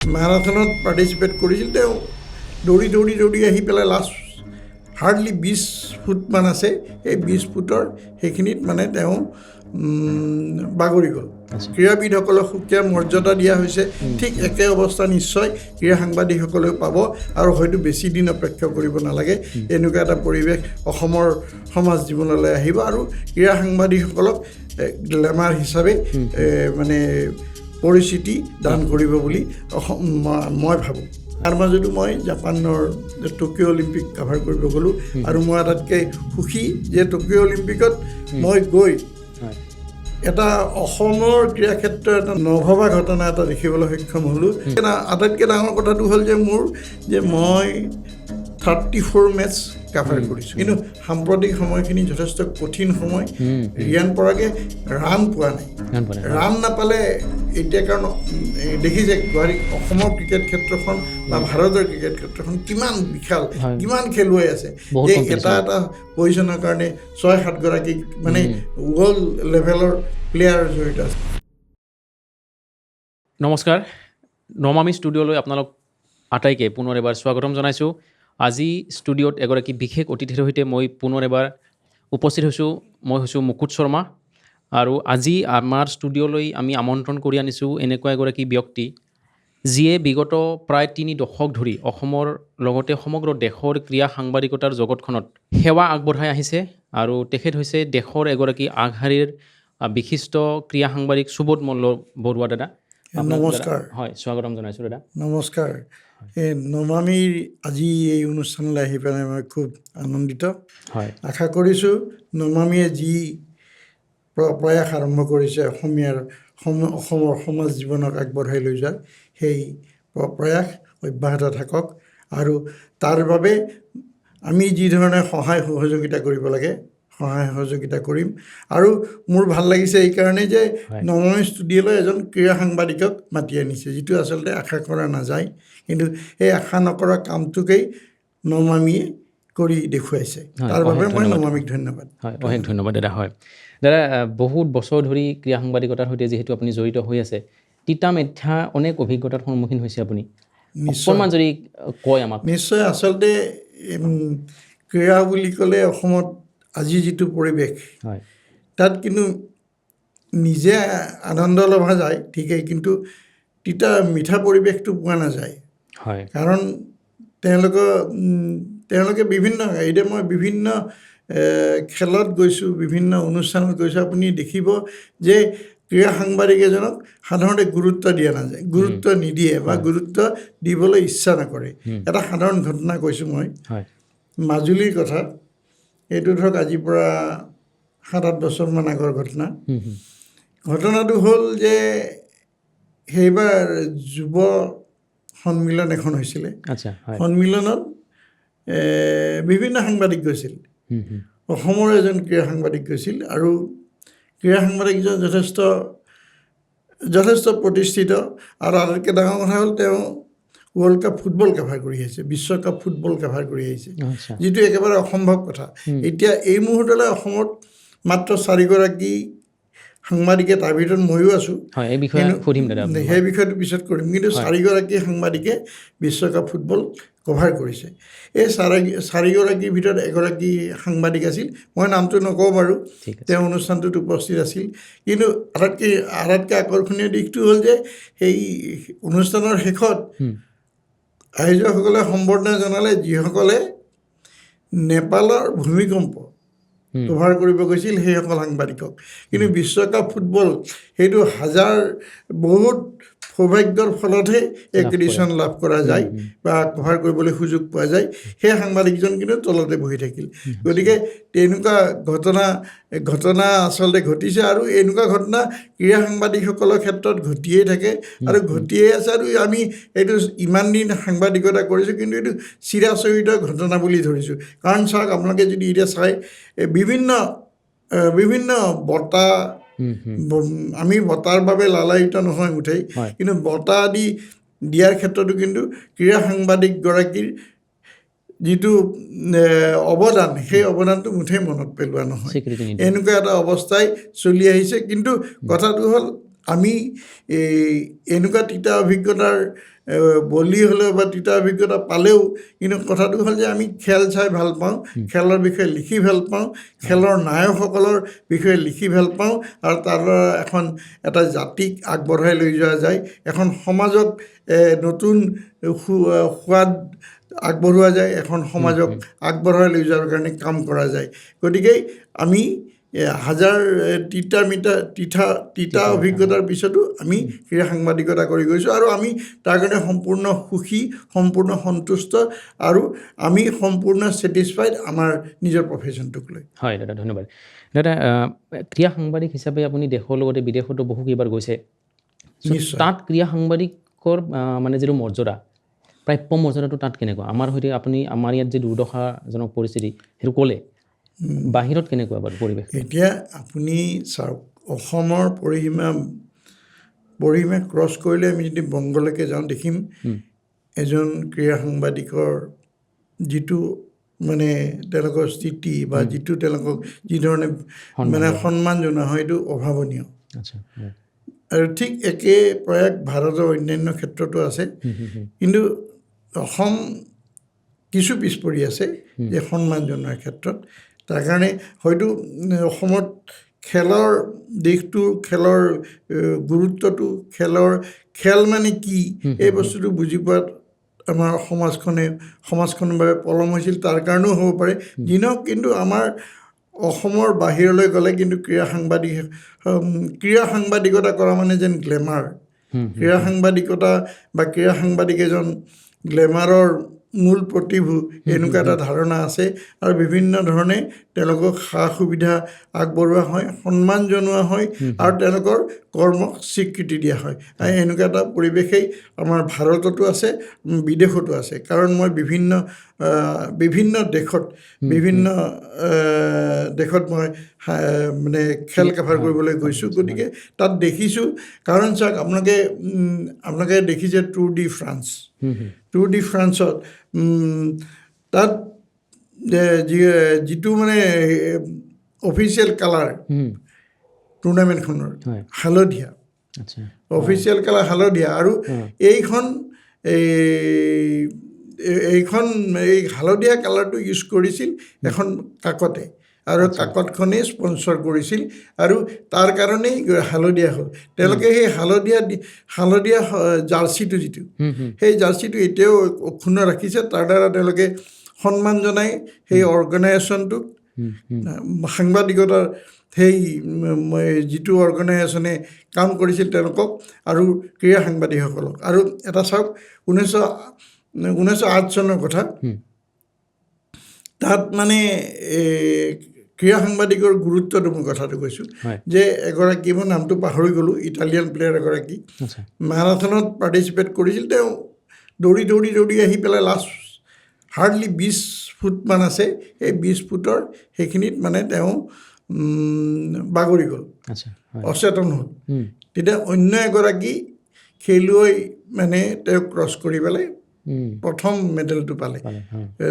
মাৰাথনত participate কৰিছিল। তেওঁ দৌৰি দৌৰি দৌৰি আহি পেলাই লাষ্ট হাৰ্ডলি 20 ফুটমান আছে, সেই 20 ফুটৰ সেইখিনিত মানে তেওঁ বাগৰি গ'ল। ক্ৰীড়াবিদসকলক সুকীয়া মৰ্যাদা দিয়া হৈছে। ঠিক একে অৱস্থা নিশ্চয় ক্ৰীড়া সাংবাদিকসকলেও পাব আৰু হয়তো বেছি দিন অপেক্ষা কৰিব নালাগে, এনেকুৱা এটা পৰিৱেশ অসমৰ সমাজ জীৱনলৈ আহিব আৰু ক্ৰীড়া সাংবাদিকসকলক গ্লেমাৰ হিচাপে মানে পৰিচিতি দান কৰিব বুলি অসম মই ভাবোঁ। তাৰ মাজতো মই জাপানৰ টকিঅ' অলিম্পিক কাভাৰ কৰিব গ'লোঁ আৰু মই আটাইতকৈ সুখী যে টকিঅ' অলিম্পিকত মই গৈ এটা অসমৰ ক্ৰীড়া ক্ষেত্ৰৰ এটা নভবা ঘটনা এটা দেখিবলৈ সক্ষম হ'লোঁ। আটাইতকৈ ডাঙৰ কথাটো হ'ল যে মোৰ যে মই 34 মেটচ কাভাৰ কৰিছোঁ। কিন্তু সাম্প্ৰতিক সময়খিনি যথেষ্ট কঠিন সময়। ৰিয়ান পৰাগে ৰান পোৱা নাই। ৰান পোৱা নাই। ৰান নাপালে এতিয়া, কাৰণ দেখিছে গুৱাহাটী অসমৰ ক্ৰিকেট ক্ষেত্ৰখন বা ভাৰতৰ ক্ৰিকেট ক্ষেত্ৰখন কিমান বিশাল, কিমান খেলুৱৈ আছে বহুত যে competition। এটা এটা পজিশ্যনৰ কাৰণে ছয় সাতগৰাকী মানে ৱৰ্ল্ড লেভেলৰ প্লেয়াৰ জড়িত আছে। নমস্কাৰ, নমামি ষ্টুডিঅ'লৈ আপোনালোক আটাইকে পুনৰ এবাৰ স্বাগতম জনাইছোঁ। আজি ষ্টুডিঅ'ত এগৰাকী বিশেষ অতিথিৰ সৈতে মই পুনৰ এবাৰ উপস্থিত হৈছোঁ। মই হৈছোঁ মুকুট শৰ্মা আৰু আজি আমাৰ ষ্টুডিঅ'লৈ আমি আমন্ত্ৰণ কৰি আনিছোঁ এনেকুৱা এগৰাকী ব্যক্তি, যিয়ে বিগত প্ৰায় 3 দশক ধৰি অসমৰ লগতে সমগ্ৰ দেশৰ ক্ৰীড়া সাংবাদিকতাৰ জগতখনত সেৱা আগবঢ়াই আহিছে আৰু তেখেত হৈছে দেশৰ এগৰাকী আগশাৰীৰ বিশিষ্ট ক্ৰীড়া সাংবাদিক সুবোধ মল্ল বৰুৱা দাদা। আপোনাক দাদা- নমস্কাৰ। হয়, স্বাগতম জনাইছোঁ দাদা। নমস্কাৰ। এই নমামিৰ আজি এই অনুষ্ঠানলৈ আহি পেলাই মই খুব আনন্দিত। আশা কৰিছোঁ নমামিয়ে যি প্ৰয়াস আৰম্ভ কৰিছে অসমীয়াৰ অসমৰ সমাজ জীৱনক আগবঢ়াই লৈ যোৱাৰ, সেই প্ৰয়াস অব্যাহত থাকক আৰু তাৰ বাবে আমি যি ধৰণে সহায় সহযোগিতা কৰিব লাগে, সহায় সহযোগিতা কৰিম। আৰু মোৰ ভাল লাগিছে এইকাৰণেই যে নমামি ষ্টুডিঅ'লৈ এজন ক্ৰীড়া সাংবাদিকক মাতি আনিছে, যিটো আচলতে আশা কৰা নাযায়। কিন্তু সেই আশা নকৰা কামটোকেই নমামিয়ে কৰি দেখুৱাইছে। তাৰ বাবে অশেষ মই ধন্যবাদ। নমামিক ধন্যবাদ। হয়, অশেষ ধন্যবাদ দাদা। হয় দাদা, বহুত বছৰ ধৰি ক্ৰীড়া সাংবাদিকতাৰ সৈতে যিহেতু আপুনি জড়িত হৈ আছে, তিতা মিঠা অনেক অভিজ্ঞতাৰ সন্মুখীন হৈছে আপুনি। অকণমান যদি কয় আমাক। নিশ্চয়। আচলতে ক্ৰীড়া বুলি ক'লে অসমত আজি যিটো পৰিৱেশ, তাত কিন্তু নিজে আনন্দ লভা যায় ঠিকেই, কিন্তু তিতা মিঠা পৰিৱেশটো পোৱা নাযায়। কাৰণ তেওঁলোকে বিভিন্ন, এতিয়া মই বিভিন্ন খেলত গৈছোঁ, বিভিন্ন অনুষ্ঠানত গৈছোঁ, আপুনি দেখিব যে ক্ৰীড়া সাংবাদিক এজনক সাধাৰণতে গুৰুত্ব দিয়া নাযায়, গুৰুত্ব নিদিয়ে বা গুৰুত্ব দিবলৈ ইচ্ছা নকৰে। এটা সাধাৰণ ঘটনা কৈছোঁ মই। মাজুলীৰ কথা। এইটো ধৰক আজিৰ পৰা 7-8 বছৰমান আগৰ ঘটনা। হুম, হুম। ঘটনাটো হ'ল যে সেইবাৰ যুৱ সন্মিলন এখন হৈছিলে। সন্মিলনত বিভিন্ন সাংবাদিক গৈছিল। হুম, হুম। অসমৰ এজন ক্ৰীড়া সাংবাদিক গৈছিল আৰু ক্ৰীড়া সাংবাদিকজন যথেষ্ট যথেষ্ট প্ৰতিষ্ঠিত আৰু আটাইতকৈ ডাঙৰ কথা হ'ল তেওঁ ৱৰ্ল্ড কাপ ফুটবল কাভাৰ কৰি আহিছে, বিশ্বকাপ ফুটবল কাভাৰ কৰি আহিছে, যিটো একেবাৰে অসম্ভৱ কথা। এতিয়া এই মুহূৰ্তলৈ অসমত মাত্ৰ চাৰিগৰাকী সাংবাদিকে, তাৰ ভিতৰত ময়ো আছোঁ। হয়, এই বিষয়ে সুধিম দাদা আপোনাক। সেই বিষয়টো পিছত কৰিম। কিন্তু চাৰিগৰাকী সাংবাদিকে বিশ্বকাপ ফুটবল কভাৰ কৰিছে। এই চাৰিগৰাকীৰ ভিতৰত এগৰাকী সাংবাদিক আছিল, মই নামটো নকওঁ বাৰু। ঠিক আছে। তেওঁ অনুষ্ঠানটোত উপস্থিত আছিল। কিন্তু আটাইতকৈ আটাইতকৈ আকৰ্ষণীয় দিশটো হ'ল যে সেই অনুষ্ঠানৰ শেষত আয়োজকসকলে সম্বৰ্ধনা জনালে যিসকলে নেপালৰ ভূমিকম্প কভাৰ কৰিব গৈছিল, সেইসকল সাংবাদিকক। কিন্তু বিশ্বকাপ ফুটবল সেইটো হাজাৰ বহুত সৌভাগ্যৰ ফলতহে এক্ৰেডিশ্যন লাভ কৰা যায় বা কভাৰ কৰিবলৈ সুযোগ পোৱা যায়। সেই সাংবাদিকজন কিন্তু তলতে বহি থাকিল। গতিকে তেনেকুৱা ঘটনা ঘটনা আচলতে ঘটিছে আৰু এনেকুৱা ঘটনা ক্ৰীড়া সাংবাদিকসকলৰ ক্ষেত্ৰত ঘটিয়েই থাকে আৰু ঘটিয়েই আছে। আৰু আমি এইটো ইমান দিন সাংবাদিকতা কৰিছোঁ, কিন্তু এইটো চিৰাচৰিত ঘটনা বুলি ধৰিছোঁ। কাৰণ চাওক, আপোনালোকে যদি এতিয়া চায়, এই বিভিন্ন বিভিন্ন বঁটা, হুম, হুম। আমি বঁটাৰ বাবে লালায়িত নহয় মুঠেই। কিন্তু বঁটা আদি দিয়াৰ ক্ষেত্ৰতো কিন্তু ক্ৰীড়া সাংবাদিকগৰাকীৰ যিটো অৱদান, সেই অৱদানটো মুঠেই মনত পেলোৱা নহয়। স্বীকৃতি নিদিয়ে। এনেকুৱা এটা অৱস্থাই চলি আহিছে। কিন্তু কথাটো হ'ল আমি এই এনেকুৱা তিতা অভিজ্ঞতাৰ বলি হ'লেও বা তিতা অভিজ্ঞতা পালেও, কিন্তু কথাটো হ'ল যে আমি খেল চাই ভাল পাওঁ, খেলৰ বিষয়ে লিখি ভাল পাওঁ, খেলৰ নায়কসকলৰ বিষয়ে লিখি ভাল পাওঁ, আৰু তাৰ দ্বাৰা এটা জাতিক আগবঢ়াই লৈ যোৱা যায়, এখন সমাজক নতুন সোৱাদ আগবঢ়োৱা যায়, এখন সমাজক আগবঢ়াই লৈ যোৱাৰ কাৰণে কাম কৰা যায়। গতিকে আমি হাজাৰ তিতা মিঠা তিতা তিতা অভিজ্ঞতাৰ পিছতো আমি ক্ৰীড়া সাংবাদিকতা কৰি গৈছোঁ, আৰু আমি তাৰ কাৰণে সম্পূৰ্ণ সুখী, সম্পূৰ্ণ সন্তুষ্ট, আৰু আমি সম্পূৰ্ণ ছেটিছফাইড আমাৰ নিজৰ প্ৰফেশ্যনটোক লৈ। হয় দাদা, ধন্যবাদ দাদা। ক্ৰীড়া সাংবাদিক হিচাপে আপুনি দেশৰ লগতে বিদেশতো বহু কেইবাৰ গৈছে। So, নিশ্চয়। তাত ক্ৰীড়া সাংবাদিকৰ মানে যিটো মৰ্যাদা, প্ৰাপ্য মৰ্যাদাটো তাত কেনেকুৱা? আমাৰ সৈতে আপুনি আমাৰ ইয়াত যি দুৰ্দশাজনক পৰিস্থিতি সেইটো ক'লে, বাহিৰত কেনেকুৱা বাৰু পৰিৱেশ? এতিয়া আপুনি চাওক, অসমৰ পৰিসীমা ক্ৰছ কৰিলে আমি যদি বংগলৈকে যাওঁ, দেখিম এজন ক্ৰীড়া সাংবাদিকৰ যিটো মানে তেওঁলোকৰ স্থিতি বা যিটো তেওঁলোকক যিধৰণে মানে সন্মান জনোৱা হয়, এইটো অভাৱনীয়। আৰু ঠিক একে প্ৰয়াস ভাৰতৰ অন্যান্য ক্ষেত্ৰতো আছে, কিন্তু অসম কিছু পিছ পৰি আছে যে সন্মান জনোৱাৰ ক্ষেত্ৰত। তাৰ কাৰণে হয়তো অসমত খেলৰ দিশটো, খেলৰ গুৰুত্বটো, খেল মানে কি এই বস্তুটো বুজি পোৱাত আমাৰ সমাজখনৰ বাবে পলম হৈছিল, তাৰ কাৰণেও হ'ব পাৰে। যি নহওক, কিন্তু আমাৰ অসমৰ বাহিৰলৈ গ'লে কিন্তু ক্ৰীড়া সাংবাদিকতা কৰা মানে যেন গ্লেমাৰ, ক্ৰীড়া সাংবাদিকতা বা ক্ৰীড়া সাংবাদিক এজন গ্লেমাৰৰ মূল প্ৰতিভূ, এনেকুৱা এটা ধাৰণা আছে, আৰু বিভিন্ন ধৰণে তেওঁলোকক সা সুবিধা আগবঢ়োৱা হয়, সন্মান জনোৱা হয়, আৰু তেওঁলোকৰ কৰ্মক স্বীকৃতি দিয়া হয়। আৰু এনেকুৱা এটা পৰিৱেশেই আমাৰ ভাৰততো আছে, বিদেশতো আছে। কাৰণ মই বিভিন্ন দেশত মই মানে খেল কাভাৰ কৰিবলৈ গৈছোঁ, গতিকে তাত দেখিছোঁ। কাৰণ চাওক, আপোনালোকে দেখিছে tour D France, tour D ফ্ৰান্সত তাত যিটো মানে অফিচিয়েল কালাৰ টুৰ্ণামেণ্টখনৰ হালধীয়া, অফিচিয়েল কালাৰ হালধীয়া, আৰু এইখন এই হালধীয়া কালাৰটো ইউজ কৰিছিল এখন কাকতে, আৰু কাকতখনেই স্পনচৰ কৰিছিল, আৰু তাৰ কাৰণেই হালধীয়া হ'ল। তেওঁলোকে সেই হালধীয়া জাৰ্চিটো যিটো, সেই জাৰ্চিটো এতিয়াও অক্ষুণ্ণ ৰাখিছে। তাৰ দ্বাৰা তেওঁলোকে সন্মান জনাই সেই অৰ্গেনাইজেশ্যনটোক, সাংবাদিকতাৰ সেই যিটো অৰ্গেনাইজেশ্যনে কাম কৰিছিল তেওঁলোকক, আৰু ক্ৰীড়া সাংবাদিকসকলক। আৰু এটা চাওক, 1908 চনৰ কথা, তাত মানে ক্ৰীড়া সাংবাদিকৰ গুৰুত্বটো মই কথাটো কৈছোঁ যে এগৰাকী, মই নামটো পাহৰি গ'লোঁ, ইটালিয়ান প্লেয়াৰ এগৰাকী মাৰাথনত পাৰ্টিচিপেট কৰিছিল। তেওঁ দৌৰি দৌৰি দৌৰি আহি পেলাই লাষ্ট হাৰ্ডলি 20 ফুটমান আছে, সেই 20 ফুটৰ সেইখিনিত মানে তেওঁ বাগৰি গ'ল, অচেতন হ'ল। তেতিয়া অন্য এগৰাকী খেলুৱৈ মানে তেওঁক ক্ৰছ কৰি পেলাই প্ৰথম মেডেলটো পালে,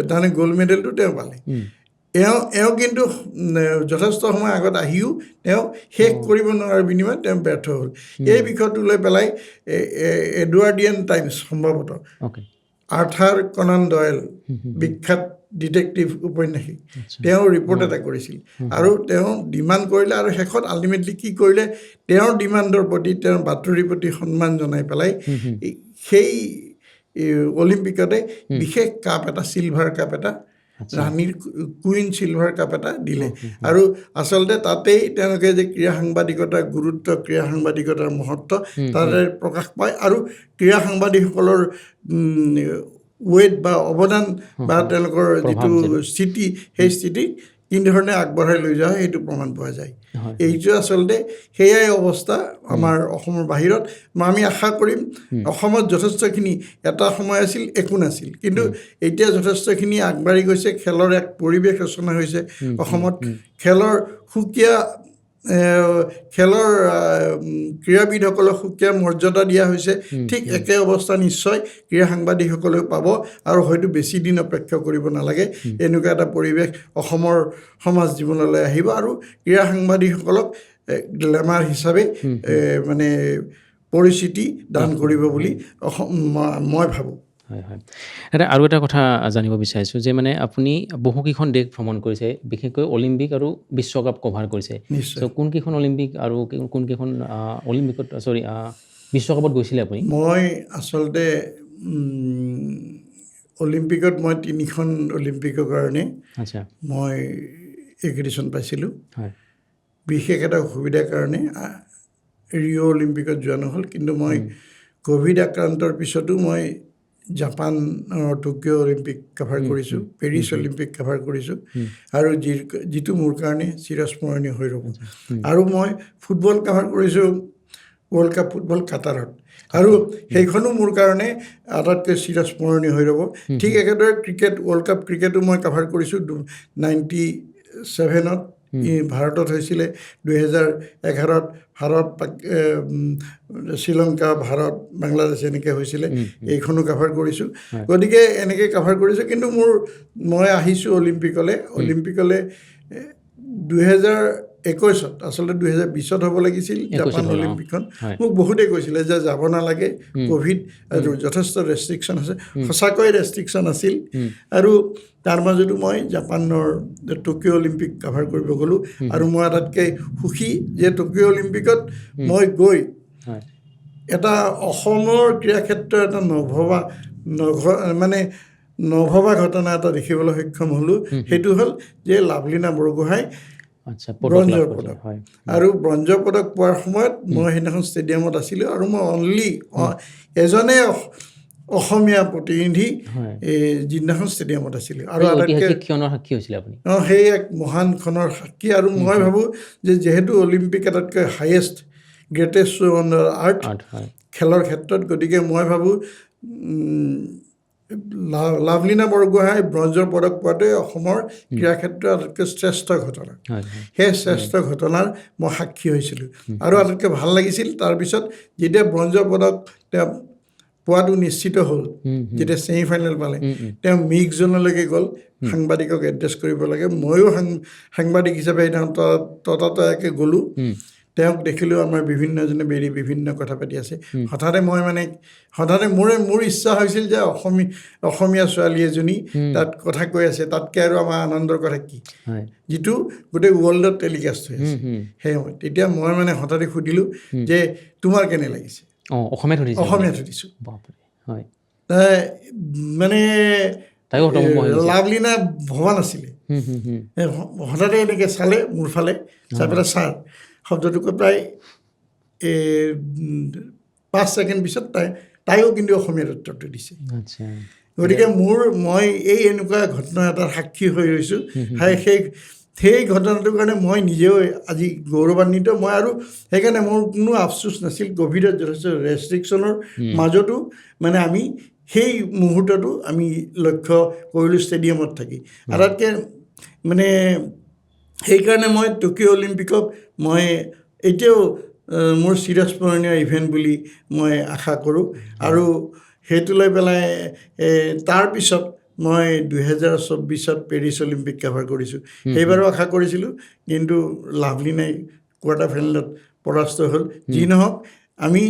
তাৰমানে গ'ল্ড মেডেলটো তেওঁ পালে। এওঁ কিন্তু যথেষ্ট সময় আগত আহিও তেওঁ শেষ কৰিব নোৱাৰাৰ বিনিময়ত তেওঁ ব্যৰ্থ হ'ল। এই বিষয়টো লৈ পেলাই এডৱাৰ্ডিয়ান টাইমছ সম্ভৱতঃ আৰ্থাৰ কনান ডয়েল, বিখ্যাত ডিটেক্টিভ উপন্যাসিক, তেওঁ ৰিপৰ্ট এটা কৰিছিল, আৰু তেওঁ ডিমাণ্ড কৰিলে, আৰু শেষত আল্টিমেটলি কি কৰিলে, তেওঁৰ ডিমাণ্ডৰ প্ৰতি, তেওঁৰ বাতৰিৰ প্ৰতি সন্মান জনাই পেলাই সেই অলিম্পিকতে বিশেষ কাপ এটা, চিলভাৰ কাপ এটা, ৰাণীৰ কুইন চিলভাৰ কাপ এটা দিলে। আৰু আচলতে তাতেই তেওঁলোকে যে ক্ৰীড়া সাংবাদিকতাৰ গুৰুত্ব, ক্ৰীড়া সাংবাদিকতাৰ মহত্ব তাতে প্ৰকাশ পায়, আৰু ক্ৰীড়া সাংবাদিকসকলৰ ৱেইট বা অৱদান বা তেওঁলোকৰ যিটো স্থিতি, সেই স্থিতি কেনেধৰণে আগবঢ়াই লৈ যোৱা হয় সেইটো প্ৰমাণ পোৱা যায়। এইটো আচলতে সেয়াই অৱস্থা আমাৰ অসমৰ বাহিৰত। আমি আশা কৰিম অসমত যথেষ্টখিনি, এটা সময় আছিল একো নাছিল, কিন্তু এতিয়া যথেষ্টখিনি আগবাঢ়ি গৈছে। খেলৰ এক পৰিৱেশ ৰচনা হৈছে অসমত, খেলৰ সুকীয়া খেলৰ ক্ৰীড়াবিদসকলক সুকীয়া মৰ্যাদা দিয়া হৈছে। ঠিক একে অৱস্থা নিশ্চয় ক্ৰীড়া সাংবাদিকসকলেও পাব, আৰু হয়তো বেছি দিন অপেক্ষা কৰিব নালাগে, এনেকুৱা এটা পৰিৱেশ অসমৰ সমাজ জীৱনলৈ আহিব, আৰু ক্ৰীড়া সাংবাদিকসকলক গ্লেমাৰ হিচাপে মানে পৰিচিতি দান কৰিব বুলি মই ভাবোঁ। হয় হয়, দাদা, আৰু এটা কথা জানিব বিচাৰিছোঁ যে মানে আপুনি বহুকেইখন দেশ ভ্ৰমণ কৰিছে, বিশেষকৈ অলিম্পিক আৰু বিশ্বকাপ কভাৰ কৰিছে। নিশ্চয়। চ' কোনকেইখন অলিম্পিক আৰু কোনকেইখন অলিম্পিকত, চৰি, বিশ্বকাপত গৈছিলে আপুনি? মই আচলতে অলিম্পিকত মই 3খন অলিম্পিকৰ কাৰণে মই এক্ৰিডিশ্যন পাইছিলোঁ। বিশেষ এটা অসুবিধাৰ কাৰণে ৰিঅ' অলিম্পিকত যোৱা নহ'ল, কিন্তু মই ক'ভিড আক্ৰান্তৰ পিছতো মই জাপানৰ টকিঅ' অলিম্পিক কভাৰ কৰিছোঁ, পেৰিছ অলিম্পিক কভাৰ কৰিছোঁ, আৰু যিটো মোৰ কাৰণে চিৰস্মৰণীয় হৈ ৰ'ব। আৰু মই ফুটবল কভাৰ কৰিছোঁ, ৱৰ্ল্ড কাপ ফুটবল কাটাৰত, আৰু সেইখনো মোৰ কাৰণে আটাইতকৈ চিৰস্মৰণীয় হৈ ৰ'ব। ঠিক একেদৰে ক্ৰিকেট, ৱৰ্ল্ড কাপ ক্ৰিকেটো মই কভাৰ কৰিছোঁ 97ত ভাৰতত হৈছিলে, 2011ত ভাৰত, শ্ৰীলংকা, ভাৰত, বাংলাদেশ এনেকৈ হৈছিলে, এইখনো কভাৰ কৰিছোঁ। গতিকে এনেকৈ কভাৰ কৰিছোঁ। কিন্তু মই আহিছোঁ অলিম্পিকলৈ। অলিম্পিকলৈ 2021ত, আচলতে 2020ত হ'ব লাগিছিল জাপান 21ত হ'ল, অ। অলিম্পিকখন। হয়। মোক বহুতেই কৈছিলে যে যাব নালাগে, ক'ভিড আৰু যথেষ্ট ৰেষ্ট্ৰিকশ্যন আছে। সঁচাকৈ ৰেষ্ট্ৰিকশ্যন আছিল, আৰু তাৰ মাজতো মই জাপানৰ টকিঅ' অলিম্পিক কভাৰ কৰিব গ'লোঁ। আৰু মই আটাইতকৈ সুখী যে টকিঅ' অলিম্পিকত মই গৈ এটা অসমৰ ক্ৰীড়া ক্ষেত্ৰৰ এটা নভবা নঘ মানে নভবা ঘটনা এটা দেখিবলৈ সক্ষম হ'লোঁ। সেইটো হ'ল যে লাভলীনা বৰগোহাঁই পদক লাভ ব্ৰঞ্জৰ কৰিছে। পদক। হয়। আৰু ব্ৰঞ্জৰ পদক পোৱাৰ সময়ত মই সেইদিনাখন ষ্টেডিয়ামত আছিলোঁ, আৰু মই অনলি এজনে অসমীয়া প্ৰতিনিধি এই যিদিনাখন ষ্টেডিয়ামত আছিলোঁ। আৰু এই আটাইতকৈ ঐতিহাসিক ক্ষণৰ সাক্ষী হৈছিলে আপুনি। অঁ, সেই এক মহান ক্ষণৰ সাক্ষী। আৰু মই ভাবোঁ যে যিহেতু অলিম্পিক আটাইতকৈ highest, greatest show on the earth earth, হয়। খেলৰ ক্ষেত্ৰত, গতিকে মই ভাবোঁ লাভলীনা বৰগোহাঁই ব্ৰঞ্জৰ পদক পোৱাটোৱে অসমৰ ক্ৰীড়া ক্ষেত্ৰৰ আটাইতকৈ শ্ৰেষ্ঠ ঘটনা। হয় হয় সেই শ্ৰেষ্ঠ ঘটনাৰ মই সাক্ষী হৈছিলোঁ। আৰু আটাইতকৈ ভাল লাগিছিল তাৰপিছত যেতিয়া ব্ৰঞ্জৰ পদক তেওঁ পোৱাটো নিশ্চিত হ'ল, যেতিয়া ছেমি ফাইনেল পালে, তেওঁ মিক্স জ'নলৈকে গ'ল, সাংবাদিকক এড্ৰেছ কৰিব লাগে। ময়ো সাংবাদিক হিচাপে সেইদিনাখন ততাতৈয়াকৈ গ'লোঁ। তেওঁক দেখিলোঁ, আমাৰ বিভিন্নজনে বেৰি বিভিন্ন কথা পাতি আছে। হঠাতে মই মানে হঠাতে মোৰ ইচ্ছা হৈছিল যে অসমীয়া ছোৱালী এজনী তাত কথা কৈ আছে, তাতকৈ আৰু আমাৰ আনন্দৰ কথা কি, যিটো গোটেই ৱৰ্ল্ডত টেলিকাষ্ট হৈ আছে সেই সময়ত। তেতিয়া মই মানে হঠাতে সুধিলোঁ যে তোমাৰ কেনে লাগিছে? অঁ, অসমীয়াত সুধিছে? অসমীয়াত সুধিছোঁ। বাপৰে, হয়। তাই মানে তাইও হতভম্ব হৈ গৈছে। লাভলীনা ভবা নাছিলে। হুম, হুম, হুম। হঠাতে এনেকৈ চালে মোৰ ফালে, চাই পেলাই ছাৰ শব্দটো কৈ প্ৰায় 5 ছেকেণ্ড পিছত তাইও কিন্তু অসমীয়াত উত্তৰটো দিছে। গতিকে মই এই এনেকুৱা ঘটনা এটাৰ সাক্ষী হৈ ৰৈছোঁ। সেই সেই সেই ঘটনাটোৰ কাৰণে মই নিজেও আজি গৌৰৱান্বিত মই। আৰু সেইকাৰণে মোৰ কোনো আফচোচ নাছিল। ক'ভিডত যথেষ্ট ৰেষ্ট্ৰিকশ্যনৰ মাজতো মানে আমি সেই মুহূৰ্তটো আমি লক্ষ্য কৰিলোঁ ষ্টেডিয়ামত থাকি। আটাইতকৈ মানে সেইকাৰণে মই টকিঅ' অলিম্পিকক মই এতিয়াও মোৰ চিৰস্মৰণীয় ইভেণ্ট বুলি মই আশা কৰোঁ। আৰু সেইটো লৈ পেলাই তাৰপিছত মই 2024ত পেৰিছ অলিম্পিক কাভাৰ কৰিছোঁ। সেইবাৰো আশা কৰিছিলোঁ, কিন্তু লাভলীনাই কোৱাৰ্টাৰ ফাইনেলত পৰাস্ত হ'ল। যি নহওক, আমি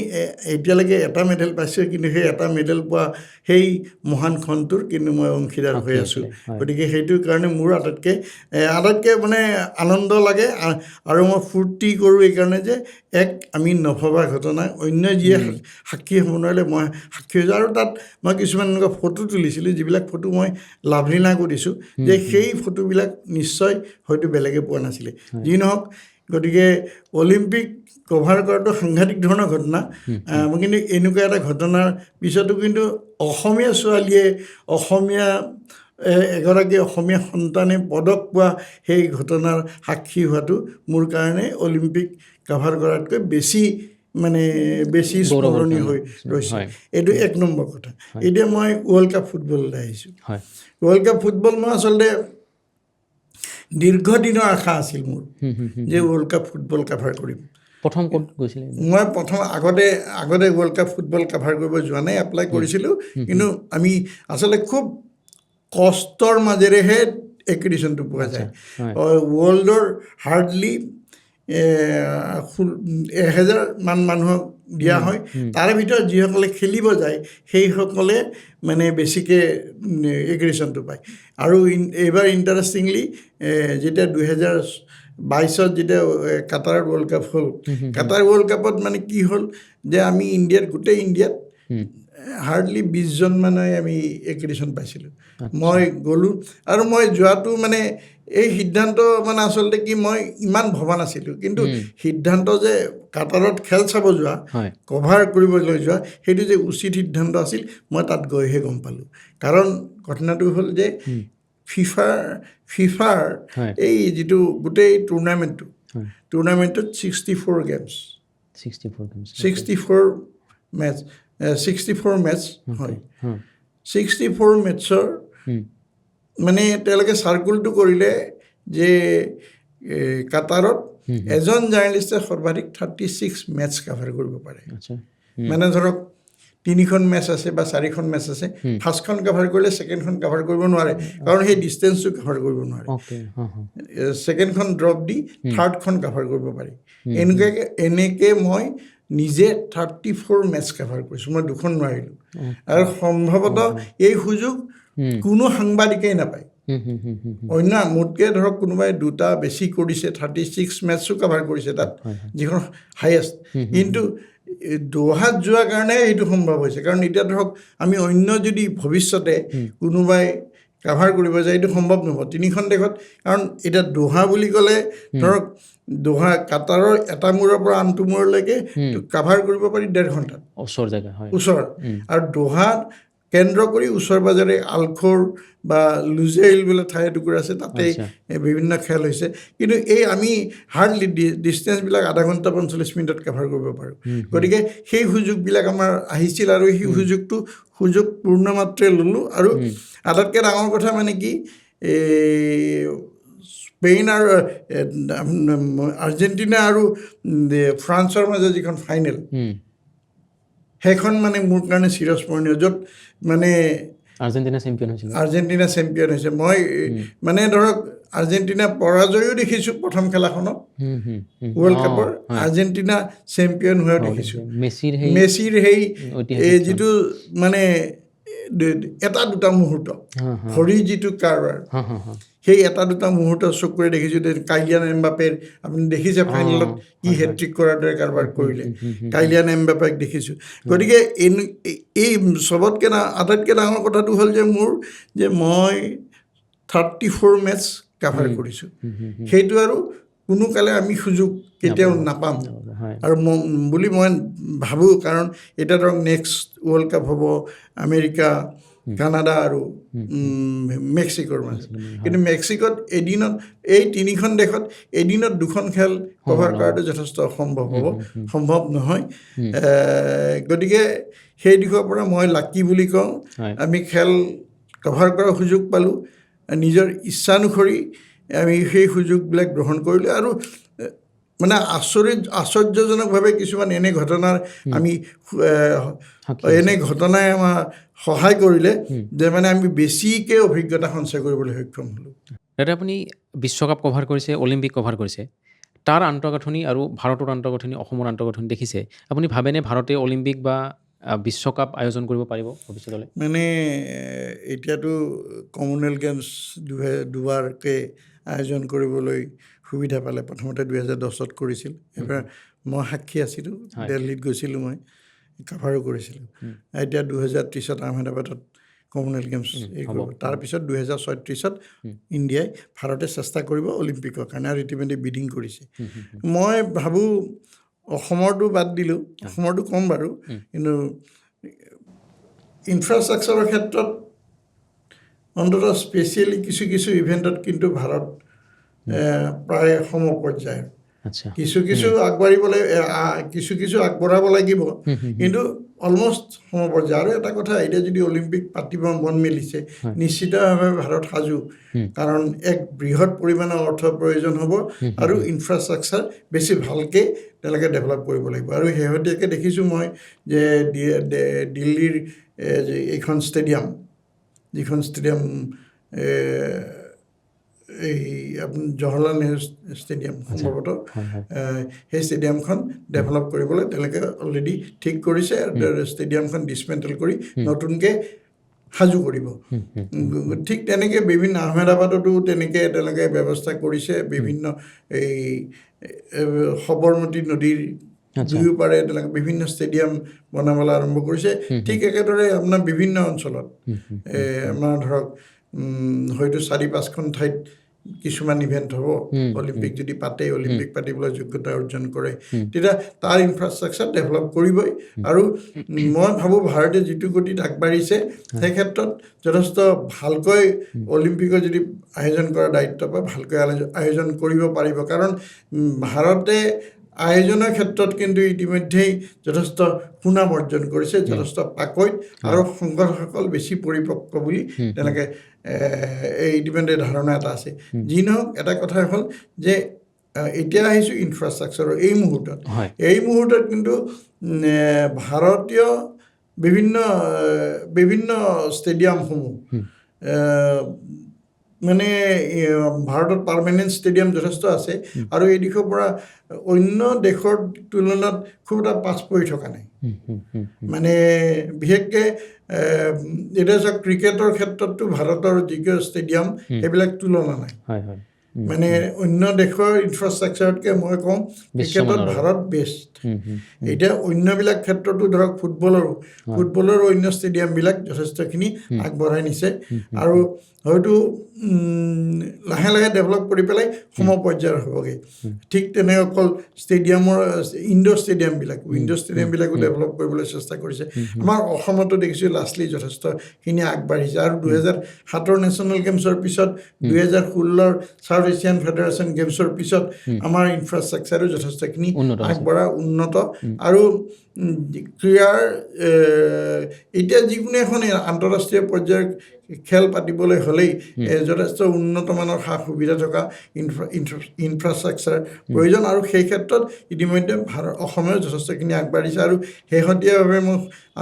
এতিয়ালৈকে এটা মেডেল পাইছোঁ, কিন্তু সেই এটা মেডেল পোৱা সেই মহান ক্ষণটোৰ কিন্তু মই অংশীদাৰ হৈ সাক্ষী আছোঁ। আছিলে, হয়। গতিকে সেইটোৰ কাৰণে মোৰ আটাইতকৈ মানে আনন্দ লাগে আৰু মই ফূৰ্তি কৰোঁ এইকাৰণে যে এক আমি নভবা ঘটনা, অন্য যিয়ে সাক্ষী হ'ব নোৱাৰিলে মই সাক্ষী হৈছোঁ। আৰু তাত মই কিছুমান এনেকুৱা ফটো তুলিছিলোঁ, যিবিলাক ফটো মই লাভলীনাকো দিছোঁ যে সেই ফটোবিলাক নিশ্চয় হয়তো বেলেগে পোৱা নাছিলে। যি নহওক, গতিকে অলিম্পিক কভাৰ কৰাটো সাংঘাতিক ধৰণৰ ঘটনা। কিন্তু এনেকুৱা এটা ঘটনাৰ পিছতো কিন্তু অসমীয়া ছোৱালীয়ে, অসমীয়া এগৰাকী অসমীয়া সন্তানে পদক পোৱা সেই ঘটনাৰ সাক্ষী হোৱাটো মোৰ কাৰণে অলিম্পিক কভাৰ কৰাতকৈ বেছি মানে বেছি গৌৰৱৰ স্মৰণীয় হৈ কাৰণে। ৰৈছে। হয়। এইটো এক নম্বৰ কথা। এতিয়া মই ৱৰ্ল্ড কাপ ফুটবললৈ আহিছোঁ। ৱৰ্ল্ড কাপ ফুটবল মই আচলতে দীৰ্ঘদিনৰ আশা আছিল মোৰ হুম, হুম, হুম। যে ৱৰ্ল্ড কাপ ফুটবল কাভাৰ কৰিম। প্ৰথম ক'ত গৈছিলে? মই প্ৰথম আগতে ৱৰ্ল্ড কাপ ফুটবল কাভাৰ কৰিব যোৱা নাই, এপ্লাই কৰিছিলোঁ, কিন্তু আমি আচলতে খুব কষ্টৰ মাজেৰেহে এক্ৰিডিশ্যনটো পোৱা যায়। হয়। ৱৰ্ল্ডৰ হাৰ্ডলি 1000মান মানুহক দিয়া হয়। তাৰে ভিতৰত যিসকলে খেলিব যায়, সেইসকলে মানে বেছিকৈ এক্ৰিডিটেশ্যনটো পায়। আৰু এইবাৰ ইণ্টাৰেষ্টিংলি, যেতিয়া 2022ত যেতিয়া কাটাৰ ৱৰ্ল্ড কাপ হ'ল, কাটাৰ ৱৰ্ল্ড কাপত মানে কি হ'ল যে আমি ইণ্ডিয়াত, গোটেই ইণ্ডিয়াত হাৰ্ডলি 20জন মানে আমি এক্ৰিডিটেশ্যন পাইছিলোঁ। মই গ'লোঁ আৰু মই যোৱাটো মানে এই সিদ্ধান্ত মানে আচলতে কি, মই ইমান ভবা নাছিলোঁ, কিন্তু সিদ্ধান্ত যে কাটাৰত খেল চাব যোৱা, কভাৰ কৰিবলৈ যোৱা, সেইটো যে উচিত সিদ্ধান্ত আছিল, মই তাত গৈহে গম পালোঁ। কাৰণ ঘটনাটো হ'ল যে ফিফাৰ এই যিটো গোটেই টুৰ্ণামেণ্টটো, টুৰ্ণামেণ্টটোত 64 গেমছ। 64 গেমছ। 64 মেটচ, 64 মেটচ হয়। 64 মেটছৰ মানে তেওঁলোকে চাৰ্কুলটো কৰিলে যে কাটাৰত এজন জাৰ্নেলিষ্টে সৰ্বাধিক 36 মেটচ কাভাৰ কৰিব পাৰে। মানে ধৰক তিনিখন মেচ আছে বা চাৰিখন মেচ আছে, ফাৰ্ষ্টখন কাভাৰ কৰিলে ছেকেণ্ডখন কাভাৰ কৰিব নোৱাৰে, কাৰণ সেই ডিষ্টেঞ্চটো কাভাৰ কৰিব নোৱাৰে। অ'কে হ হ ছেকেণ্ডখন ড্ৰপ দি থাৰ্ডখন কাভাৰ কৰিব পাৰি। এনেকৈ মই নিজে 34 মেটচ কাভাৰ কৰিছোঁ, মই দুখন নোৱাৰিলোঁ। আৰু সম্ভৱতঃ এই সুযোগ কোনো সাংবাদিকেই নাপায়। হুম হুম হুম হুম হুম। অন্য মোতকৈ ধৰক কোনোবাই দুটা বেছি কৰিছে, 36 মেটচো কাভাৰ কৰিছে তাত, যিখন হায়েষ্ট। কিন্তু এই দোহাত যোৱাৰ কাৰণে সেইটো সম্ভৱ হৈছে। কাৰণ এতিয়া ধৰক আমি অন্য যদি ভৱিষ্যতে কোনোবাই কাভাৰ কৰিব যায়, এইটো সম্ভৱ নহ'ব তিনিখন দেশত। কাৰণ এতিয়া দোহা বুলি ক'লে ধৰক দোহা কাটাৰৰ এটা মূৰৰ পৰা আনটো মূৰলৈকে কাভাৰ কৰিব পাৰি 1.5 ঘণ্টাত। ওচৰ জেগা হয়। ওচৰ। আৰু দোহাত কেন্দ্ৰ কৰি ওচৰ পাজৰে আলখোৰ বা লুজেইল বোলে ঠাই এটুকুৰা আছে, তাতে বিভিন্ন খেল হৈছে। কিন্তু এই আমি হাৰ্ডলি ডিষ্টেঞ্চবিলাক আধা ঘণ্টা 45 মিনিটত কাভাৰ কৰিব পাৰোঁ। গতিকে সেই সুযোগবিলাক আমাৰ আহিছিল আৰু সেই সুযোগ পূৰ্ণমাত্ৰে ল'লোঁ। আৰু আটাইতকৈ ডাঙৰ কথা মানে কি, এই স্পেইন আৰু আৰ্জেণ্টিনা আৰু ফ্ৰান্সৰ মাজত যিখন ফাইনেল, সেইখন মানে মোৰ কাৰণে চিৰস্মৰণীয়, য'ত মানে আৰ্জেণ্টিনা চেম্পিয়ন হৈছিল। আৰ্জেণ্টিনা চেম্পিয়ন হৈছে। মই মানে ধৰক আৰ্জেণ্টিনা পৰাজয়ো দেখিছোঁ প্ৰথম খেলাখনত হুম, হুম, হুম। ৱৰ্ল্ড কাপৰ, আৰ্জেণ্টিনা চেম্পিয়ন হোৱাও দেখিছোঁ। মেছিৰ সেই মেছিৰ সেই ঐতিহাসিক এই যিটো মানে এটা দুটা মুহূৰ্ত, হা, হা। ভৰিৰ যিটো কাৰবাৰ, হা, হা, হা। সেই এটা দুটা মুহূৰ্ত চকুৰে দেখিছোঁ। কাইলিয়ান এমবাপেৰ আপুনি দেখিছে ফাইনেলত কি হেট্ৰিক কৰাৰ দৰে কাৰবাৰ কৰিলে, কাইলিয়ান এমবাপেক দেখিছোঁ। গতিকে এই চবতকৈ আটাইতকৈ ডাঙৰ কথাটো হ'ল যে মোৰ যে মই 34 মেটচ কাভাৰ কৰিছোঁ, সেইটো আৰু কোনো কালে আমি সুযোগ কেতিয়াও নাপাম আৰু বুলি মই ভাবোঁ। কাৰণ এতিয়া ধৰক নেক্সট ৱৰ্ল্ড কাপ হ'ব আমেৰিকা, কানাডা আৰু মেক্সিকোৰ মাজত। কিন্তু মেক্সিকোত এদিনত এই তিনিখন দেশত এদিনত দুখন খেল কভাৰ কৰাটো যথেষ্ট অসম্ভৱ হ'ব, সম্ভৱ নহয়। গতিকে সেই দিশৰ পৰা মই লাকি বুলি কওঁ। আমি খেল কভাৰ কৰাৰ সুযোগ পালোঁ, নিজৰ ইচ্ছানুসৰি আমি সেই সুযোগবিলাক গ্ৰহণ কৰিলোঁ। আৰু মানে আশ্চৰ্যজনকভাৱে কিছুমান এনে ঘটনাৰ আমি এনে ঘটনাই আমাৰ সহায় কৰিলে যে মানে আমি বেছিকৈ অভিজ্ঞতা সঞ্চয় কৰিবলৈ সক্ষম হ'লোঁ। দাদা, আপুনি বিশ্বকাপ কভাৰ কৰিছে, অলিম্পিক কভাৰ কৰিছে, তাৰ আন্তঃগাঁথনি আৰু ভাৰতৰ আন্তঃগাঁথনি, অসমৰ আন্তঃগাঁথনি দেখিছে। আপুনি ভাবেনে ভাৰতে অলিম্পিক বা বিশ্বকাপ আয়োজন কৰিব পাৰিব ভৱিষ্যতলৈ? মানে এতিয়াতো কমনৱেলথ গেমছ দুবাৰকৈ আয়োজন কৰিবলৈ সুবিধা পালে। প্ৰথমতে 2010ত কৰিছিল, এবাৰ মই সাক্ষী আছিলোঁ, দিল্লীত গৈছিলোঁ, মই কাভাৰো কৰিছিলোঁ। এতিয়া 2030ত আহমেদাবাদত কমনৱেলথ গেমছ এই কৰিব। তাৰপিছত 2036ত ইণ্ডিয়াই, ভাৰতে চেষ্টা কৰিব অলিম্পিকৰ কাৰণে, আৰু ইতিমধ্যে বিডিং কৰিছে। মই ভাবোঁ অসমৰটো বাদ দিলোঁ, অসমৰটো কম বাৰু, কিন্তু ইনফ্ৰাষ্ট্ৰাকচাৰৰ ক্ষেত্ৰত অন্ততঃ স্পেচিয়েলি কিছু কিছু ইভেণ্টত কিন্তু ভাৰত প্ৰায় সমপৰ্যায়ৰ। কিছু কিছু আগবাঢ়িবলৈ, কিছু কিছু আগবঢ়াব লাগিব, কিন্তু অলমষ্ট সমপৰ্যায়। আৰু এটা কথা, এতিয়া যদি অলিম্পিক পাতিব মন মেলিছে, নিশ্চিতভাৱে ভাৰত সাজু, কাৰণ এক বৃহৎ পৰিমাণৰ অৰ্থৰ প্ৰয়োজন হ'ব আৰু ইনফ্ৰাষ্ট্ৰাকচাৰ বেছি ভালকৈ তেওঁলোকে ডেভেলপ কৰিব লাগিব। আৰু শেহতীয়াকৈ দেখিছোঁ মই যে দিল্লীৰ যে এইখন ষ্টেডিয়াম, যিখন ষ্টেডিয়াম এই আপোনাৰ জৱাহৰলাল নেহৰু ষ্টেডিয়াম সম্ভৱতঃ, সেই ষ্টেডিয়ামখন ডেভেলপ কৰিবলৈ তেওঁলোকে অলৰেডি ঠিক কৰিছে আৰু ষ্টেডিয়ামখন ডিছমেণ্টেল কৰি নতুনকৈ সাজু কৰিব। ঠিক তেনেকৈ বিভিন্ন আহমেদাবাদতো তেনেকৈ তেওঁলোকে ব্যৱস্থা কৰিছে। বিভিন্ন এই সবৰমতী নদীৰ দুয়োপাৰে তেওঁলোকে বিভিন্ন ষ্টেডিয়াম বনাবলৈ আৰম্ভ কৰিছে। ঠিক একেদৰে আপোনাৰ বিভিন্ন অঞ্চলত আমাৰ ধৰক হয়তো চাৰি পাঁচখন ঠাইত কিছুমান ইভেণ্ট হ'ব। অলিম্পিক যদি পাতে, অলিম্পিক পাতিবলৈ যোগ্যতা অৰ্জন কৰে, তেতিয়া তাৰ ইনফ্ৰাষ্ট্ৰাকচাৰ ডেভেলপ কৰিবই। আৰু মই ভাবোঁ, ভাৰতে যিটো গতিত আগবাঢ়িছে, সেই ক্ষেত্ৰত যথেষ্ট ভালকৈ অলিম্পিকৰ যদি আয়োজন কৰাৰ দায়িত্ব পায়, ভালকৈ আয়োজন কৰিব পাৰিব। কাৰণ ভাৰতে আয়োজনৰ ক্ষেত্ৰত কিন্তু ইতিমধ্যেই যথেষ্ট সুনাম অৰ্জন কৰিছে, যথেষ্ট পাকৈত আৰু সংগঠকসকল বেছি পৰিপক্ক বুলি তেওঁলোকে এই ইতিমধ্যে ধাৰণা এটা আছে। যি নহওক, এটা কথা হ'ল যে এতিয়া আহিছোঁ ইনফ্ৰাষ্ট্ৰাকচাৰৰ এই মুহূৰ্তত। এই মুহূৰ্তত কিন্তু ভাৰতীয় বিভিন্ন ষ্টেডিয়ামসমূহ মানে ভাৰতত পাৰ্মানেণ্ট ষ্টেডিয়াম যথেষ্ট আছে আৰু এই দিশৰ পৰা অন্য দেশৰ তুলনাত খুব এটা পাছ পৰি থকা নাই। হুম, হুম, হুম, মানে বিশেষকৈ এতিয়া চাওক, ক্ৰিকেটৰ ক্ষেত্ৰততো ভাৰতৰ যিটো ষ্টেডিয়াম, সেইবিলাক তুলনা নাই। হয় হয় মানে অন্য দেশৰ ইনফ্ৰাষ্ট্ৰাকচাৰতকৈ মই কওঁ, ক্ৰিকেটত বিশ্বমানৰ। ভাৰত বেষ্ট। হুম, হুম, এতিয়া অন্যবিলাক ক্ষেত্ৰতো ধৰক ফুটবলৰো অন্য ষ্টেডিয়ামবিলাক যথেষ্টখিনি আগবঢ়াই নিছে আৰু হয়তো লাহে লাহে ডেভেলপ কৰি পেলাই সমপৰ্যায়ৰ হ'বগৈ। ঠিক তেনে অকল ষ্টেডিয়ামৰ ইনড'ৰ ষ্টেডিয়ামবিলাকো ডেভেলপ কৰিবলৈ চেষ্টা কৰিছে। আমাৰ অসমতো দেখিছোঁ লাষ্টলি যথেষ্টখিনি আগবাঢ়িছে আৰু 2007ৰ নেশ্যনেল গেমছৰ পিছত, 2016ৰ চাউথ এছিয়ান ফেডাৰেশ্যন গেমছৰ পিছত আমাৰ ইনফ্ৰাষ্ট্ৰাকচাৰো যথেষ্টখিনি উন্নত হৈছে। আগবঢ়া, উন্নত। আৰু ক্ৰীড়াৰ এতিয়া যিকোনো এখন আন্তঃৰাষ্ট্ৰীয় পৰ্যায়ৰ খেল পাতিবলৈ হ'লেই যথেষ্ট উন্নত মানৰ সা সুবিধা থকা ইনফ্ৰাষ্ট্ৰাকচাৰ প্ৰয়োজন আৰু সেই ক্ষেত্ৰত ইতিমধ্যে অসমেও যথেষ্টখিনি আগবাঢ়িছে। আৰু শেহতীয়াভাৱে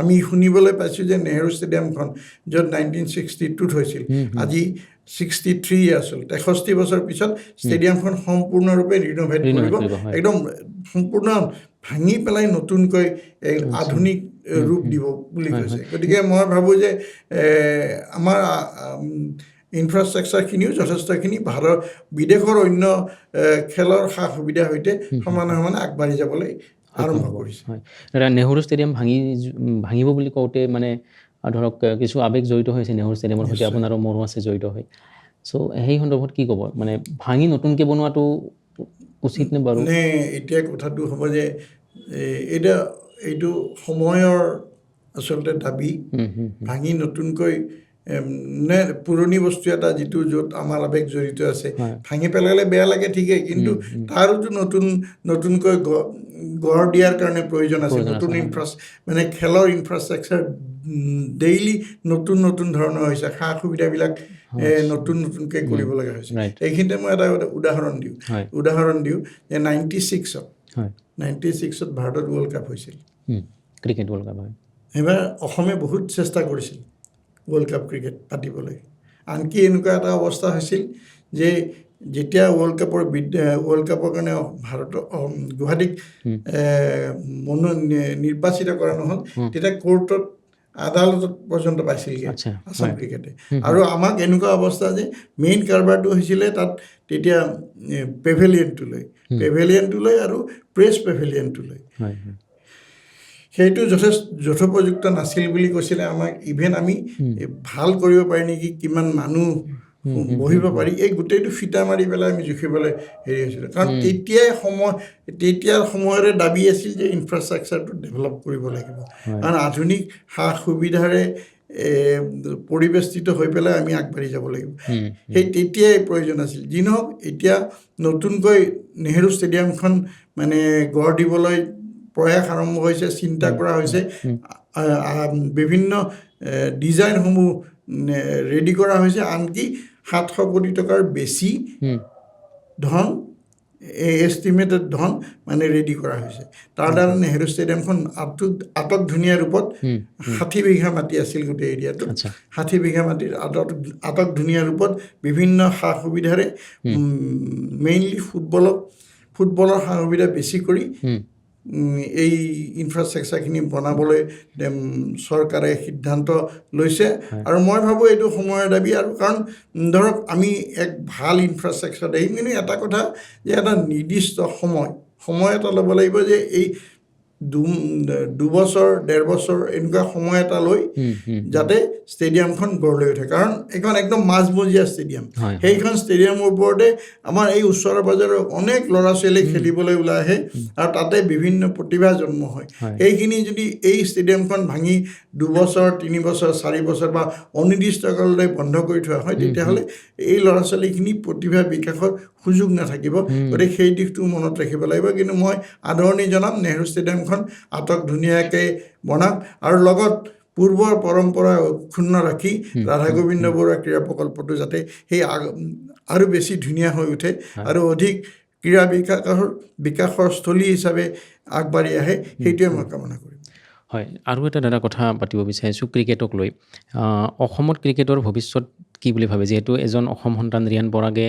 আমি শুনিবলৈ পাইছোঁ যে নেহেৰু ষ্টেডিয়ামখন, য'ত 1962ত হৈছিল, আজি 63 ইয়াৰ্ছ হ'ল, 63 বছৰ পিছত ষ্টেডিয়ামখন সম্পূৰ্ণৰূপে ৰিন'ভেট Renovate কৰিব। কৰিব, হয়। একদম সম্পূৰ্ণ ভাঙি পেলাই নতুনকৈ এক আধুনিক ৰূপ দিব বুলি কৈছে। গতিকে মই ভাবোঁ যে আমাৰ ইনফ্ৰাষ্ট্ৰাকচাৰখিনিও যথেষ্টখিনি বিদেশৰ অন্য খেলৰ সা সুবিধাৰ সৈতে সমানে সমানে আগবাঢ়ি যাবলৈ আৰম্ভ কৰিছে। হয় দাদা, নেহৰু ষ্টেডিয়াম ভাঙিব বুলি কওঁতে মানে ধৰক কিছু আৱেগ জড়িত হৈছে নেহৰু ষ্টেডিয়ামৰ সৈতে, আপোনাৰো মোৰো আছে জড়িত হৈ। চ' সেই সন্দৰ্ভত কি ক'ব? মানে ভাঙি নতুনকৈ বনোৱাটো উচিত নে বাৰু? মানে এতিয়া কথাটো হ'ব যে এতিয়া এইটো সময়ৰ আচলতে দাবী। হুম, হুম, ভাঙি নতুনকৈ নে পুৰণি বস্তু এটা যিটো য'ত আমাৰ আৱেগ জড়িত আছে, ভাঙি পেলালে বেয়া লাগে ঠিকেই, কিন্তু তাৰোতো নতুন নতুনকৈ গঢ় দিয়াৰ কাৰণে প্ৰয়োজন আছে। নতুন মানে খেলৰ ইনফ্ৰাষ্ট্ৰাকচাৰ ডেইলি নতুন নতুন ধৰণৰ হৈছে, সা সুবিধাবিলাক নতুন নতুনকৈ কৰিব লগা হৈছে। এইখিনিতে মই এটা উদাহৰণ দিওঁ। উদাহৰণ দিওঁ যে 96ত ভাৰতত ৱৰ্ল্ড কাপ হৈছিল। ক্ৰিকেট ৱৰ্ল্ড কাপ, হয়। এইবাৰ অসমে বহুত চেষ্টা কৰিছিল ৱৰ্ল্ড কাপ ক্ৰিকেট পাতিবলৈ। আনকি এনেকুৱা এটা অৱস্থা হৈছিল যে যেতিয়া ৱৰ্ল্ড কাপৰ কাৰণে ভাৰতৰ গুৱাহাটীক নিৰ্বাচিত কৰা নহ'ল, তেতিয়া কোৰ্টত, আদালতত পৰ্যন্ত পাইছিলগৈ আছাম ক্ৰিকেটে। আৰু আমাক এনেকুৱা অৱস্থা যে মেইন কাৰবাৰটো হৈছিলে তাত তেতিয়া পেভেলিয়নটো লৈ আৰু প্ৰেছ পেভেলিয়নটো লৈ। হয় হয় সেইটো যথেষ্ট যথোপযুক্ত নাছিল বুলি কৈছিলে আমাক। ইভেন আমি ভাল কৰিব পাৰি নেকি, কিমান মানুহ বহিব পাৰি, এই গোটেইটো ফিটা মাৰি পেলাই আমি জুখিবলৈ হেৰি হৈছিলোঁ। কাৰণ তেতিয়াৰ সময়ৰে দাবী আছিল যে ইনফ্ৰাষ্ট্ৰাকচাৰটো ডেভেলপ কৰিব লাগিব, কাৰণ আধুনিক সা সুবিধাৰে পৰিবেষ্টিত হৈ পেলাই আমি আগবাঢ়ি যাব লাগিব। সেই তেতিয়াই প্ৰয়োজন আছিল। যি নহওক, এতিয়া নতুনকৈ নেহেৰু ষ্টেডিয়ামখন মানে গঢ় দিবলৈ প্ৰয়াস আৰম্ভ হৈছে, চিন্তা কৰা হৈছে, বিভিন্ন ডিজাইনসমূহ ৰেডি কৰা হৈছে। আনকি 700 কোটি টকাৰ বেছি ধন এষ্টিমেটেড ধন মানে ৰেডি কৰা হৈছে। তাৰ দ্বাৰা নেহেৰু ষ্টেডিয়ামখন আটক ধুনীয়া ৰূপত, 60 বিঘা মাটি আছিল গোটেই এৰিয়াটোত, 60 বিঘা মাটিৰ আটক আটক ধুনীয়া ৰূপত বিভিন্ন সা সুবিধাৰে, মেইনলি ফুটবলৰ সা সুবিধা বেছি কৰি এই ইনফ্ৰাষ্ট্ৰাকচাৰখিনি বনাবলৈ চৰকাৰে সিদ্ধান্ত লৈছে। আৰু মই ভাবোঁ এইটো সময়ৰ দাবী। আৰু কাৰণ ধৰক আমি এক ভাল ইনফ্ৰাষ্ট্ৰাকচাৰ দেখিম, কিন্তু এটা কথা যে এটা নিৰ্দিষ্ট সময় সময় এটা ল'ব লাগিব যে এই 2 বছৰ, 1.5 বছৰ এনেকুৱা সময় এটা লৈ হুম, হুম, যাতে ষ্টেডিয়ামখন গঢ় লৈ উঠে, কাৰণ এইখন একদম মাজমজিয়া ষ্টেডিয়াম। হয়, হয়। সেইখন ষ্টেডিয়ামৰ ওপৰতে আমাৰ এই ওচৰে পাজৰে অনেক ল'ৰা ছোৱালী খেলিবলৈ ওলাই আহে আৰু তাতে বিভিন্ন প্ৰতিভা জন্ম হয়। সেইখিনি যদি এই ষ্টেডিয়ামখন ভাঙি 2 বছৰ, 3 বছৰ, 4 বছৰ বা অনিৰ্দিষ্টকাললৈ বন্ধ কৰি থোৱা হয়, তেতিয়াহ'লে এই ল'ৰা ছোৱালীখিনি প্ৰতিভা বিকাশৰ সুযোগ নাথাকিব। গতিকে সেই দিশটো মনত ৰাখিব লাগিব। কিন্তু মই আদৰণি জনাম, নেহেৰু ষ্টেডিয়ামখন আটক ধুনীয়াকৈ বনাওক আৰু লগত পূৰ্বৰ পৰম্পৰা অক্ষুণ্ণ ৰাখি ৰাধা গোবিন্দ বৰুৱা ক্ৰীড়া প্ৰকল্পটো যাতে সেই আৰু বেছি ধুনীয়া হৈ উঠে আৰু অধিক ক্ৰীড়া বিকাশৰ বিকাশৰ স্থলী হিচাপে আগবাঢ়ি আহে, সেইটোৱে মই কামনা কৰিম। হয়, আৰু এটা দাদা কথা পাতিব বিচাৰিছোঁ ক্ৰিকেটক লৈ। অসমত ক্ৰিকেটৰ ভৱিষ্যত কি বুলি ভাবে? যিহেতু এজন অসম সন্তান ৰিয়ান পৰাগে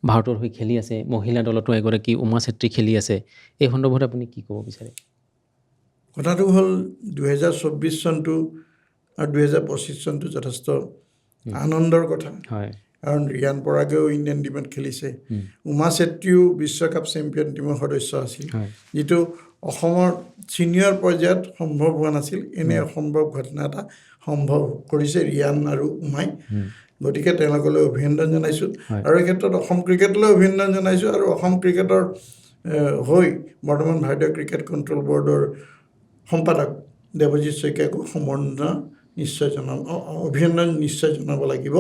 ভাৰতৰ হৈ খেলি আছে, মহিলা দলতো এগৰাকী উমা চেত্ৰী খেলি আছে, এই সন্দৰ্ভত আপুনি কি ক'ব বিচাৰে? কথাটো হ'ল, 2024 চনটো আৰু 2025 চনটো যথেষ্ট আনন্দৰ কথা। কাৰণ ৰিয়ান পৰাগেও ইণ্ডিয়ান টীমত খেলিছে, উমা চেত্ৰীও বিশ্বকাপ চেম্পিয়ন টীমৰ সদস্য আছিল, যিটো অসমৰ ছিনিয়ৰ পৰ্যায়ত সম্ভৱ হোৱা নাছিল। এনে অসম্ভৱ ঘটনা এটা সম্ভৱ কৰিছে ৰিয়ান আৰু উমাই। গতিকে তেওঁলোকলৈ অভিনন্দন জনাইছোঁ আৰু এই ক্ষেত্ৰত অসম ক্ৰিকেটলৈ অভিনন্দন জনাইছোঁ। আৰু অসম ক্ৰিকেটৰ হৈ বৰ্তমান ভাৰতীয় ক্ৰিকেট কণ্ট্ৰল বৰ্ডৰ সম্পাদক দেৱজিৎ শইকীয়াকো সম্বৰ্ধনা নিশ্চয় জনাব, অভিনন্দন নিশ্চয় জনাব লাগিব।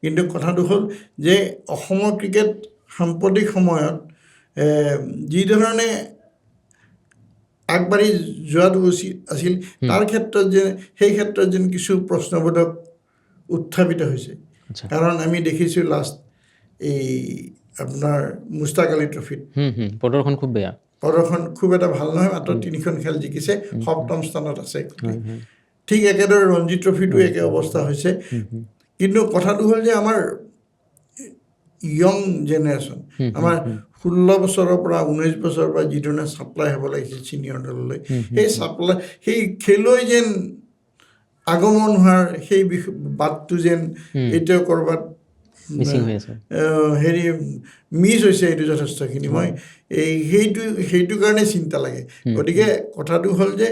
কিন্তু কথাটো হ'ল যে অসমৰ ক্ৰিকেট সাম্প্ৰতিক সময়ত যিধৰণে আগবাঢ়ি যোৱাটো উচিত আছিল, তাৰ ক্ষেত্ৰত যে সেই ক্ষেত্ৰত যেন কিছু প্ৰশ্নবোধক উত্থাপিত হৈছে। কাৰণ আমি দেখিছোঁ লাষ্ট এই আপোনাৰ মুস্তাক আলী ট্ৰফিত হুম হুম প্ৰদৰ্শন খুব বেয়া। প্ৰদৰ্শন খুব এটা ভাল নহয়, মাত্ৰ তিনিখন খেল জিকিছে, সপ্তম স্থানত আছে। ঠিক একেদৰে ৰঞ্জি ট্ৰফিতো একে অৱস্থা হৈছে। কিন্তু কথাটো হ'ল যে আমাৰ য়ং জেনেৰেশ্যন, আমাৰ 16 বছৰৰ পৰা, 19 বছৰৰ পৰা যিধৰণে ছাপ্লাই হ'ব লাগিছিল ছিনিয়ৰ দললৈ, সেই ছাপ্লাই, সেই খেলুৱৈ যেন আগমন হোৱাৰ সেই বিষয় বাটটো যেন এতিয়াও ক'ৰবাত মিচিং হৈ আছে। হেৰি মিছ হৈছে। এইটো যথেষ্টখিনি মই এই সেইটো সেইটো কাৰণে চিন্তা লাগে। গতিকে কথাটো হ'ল যে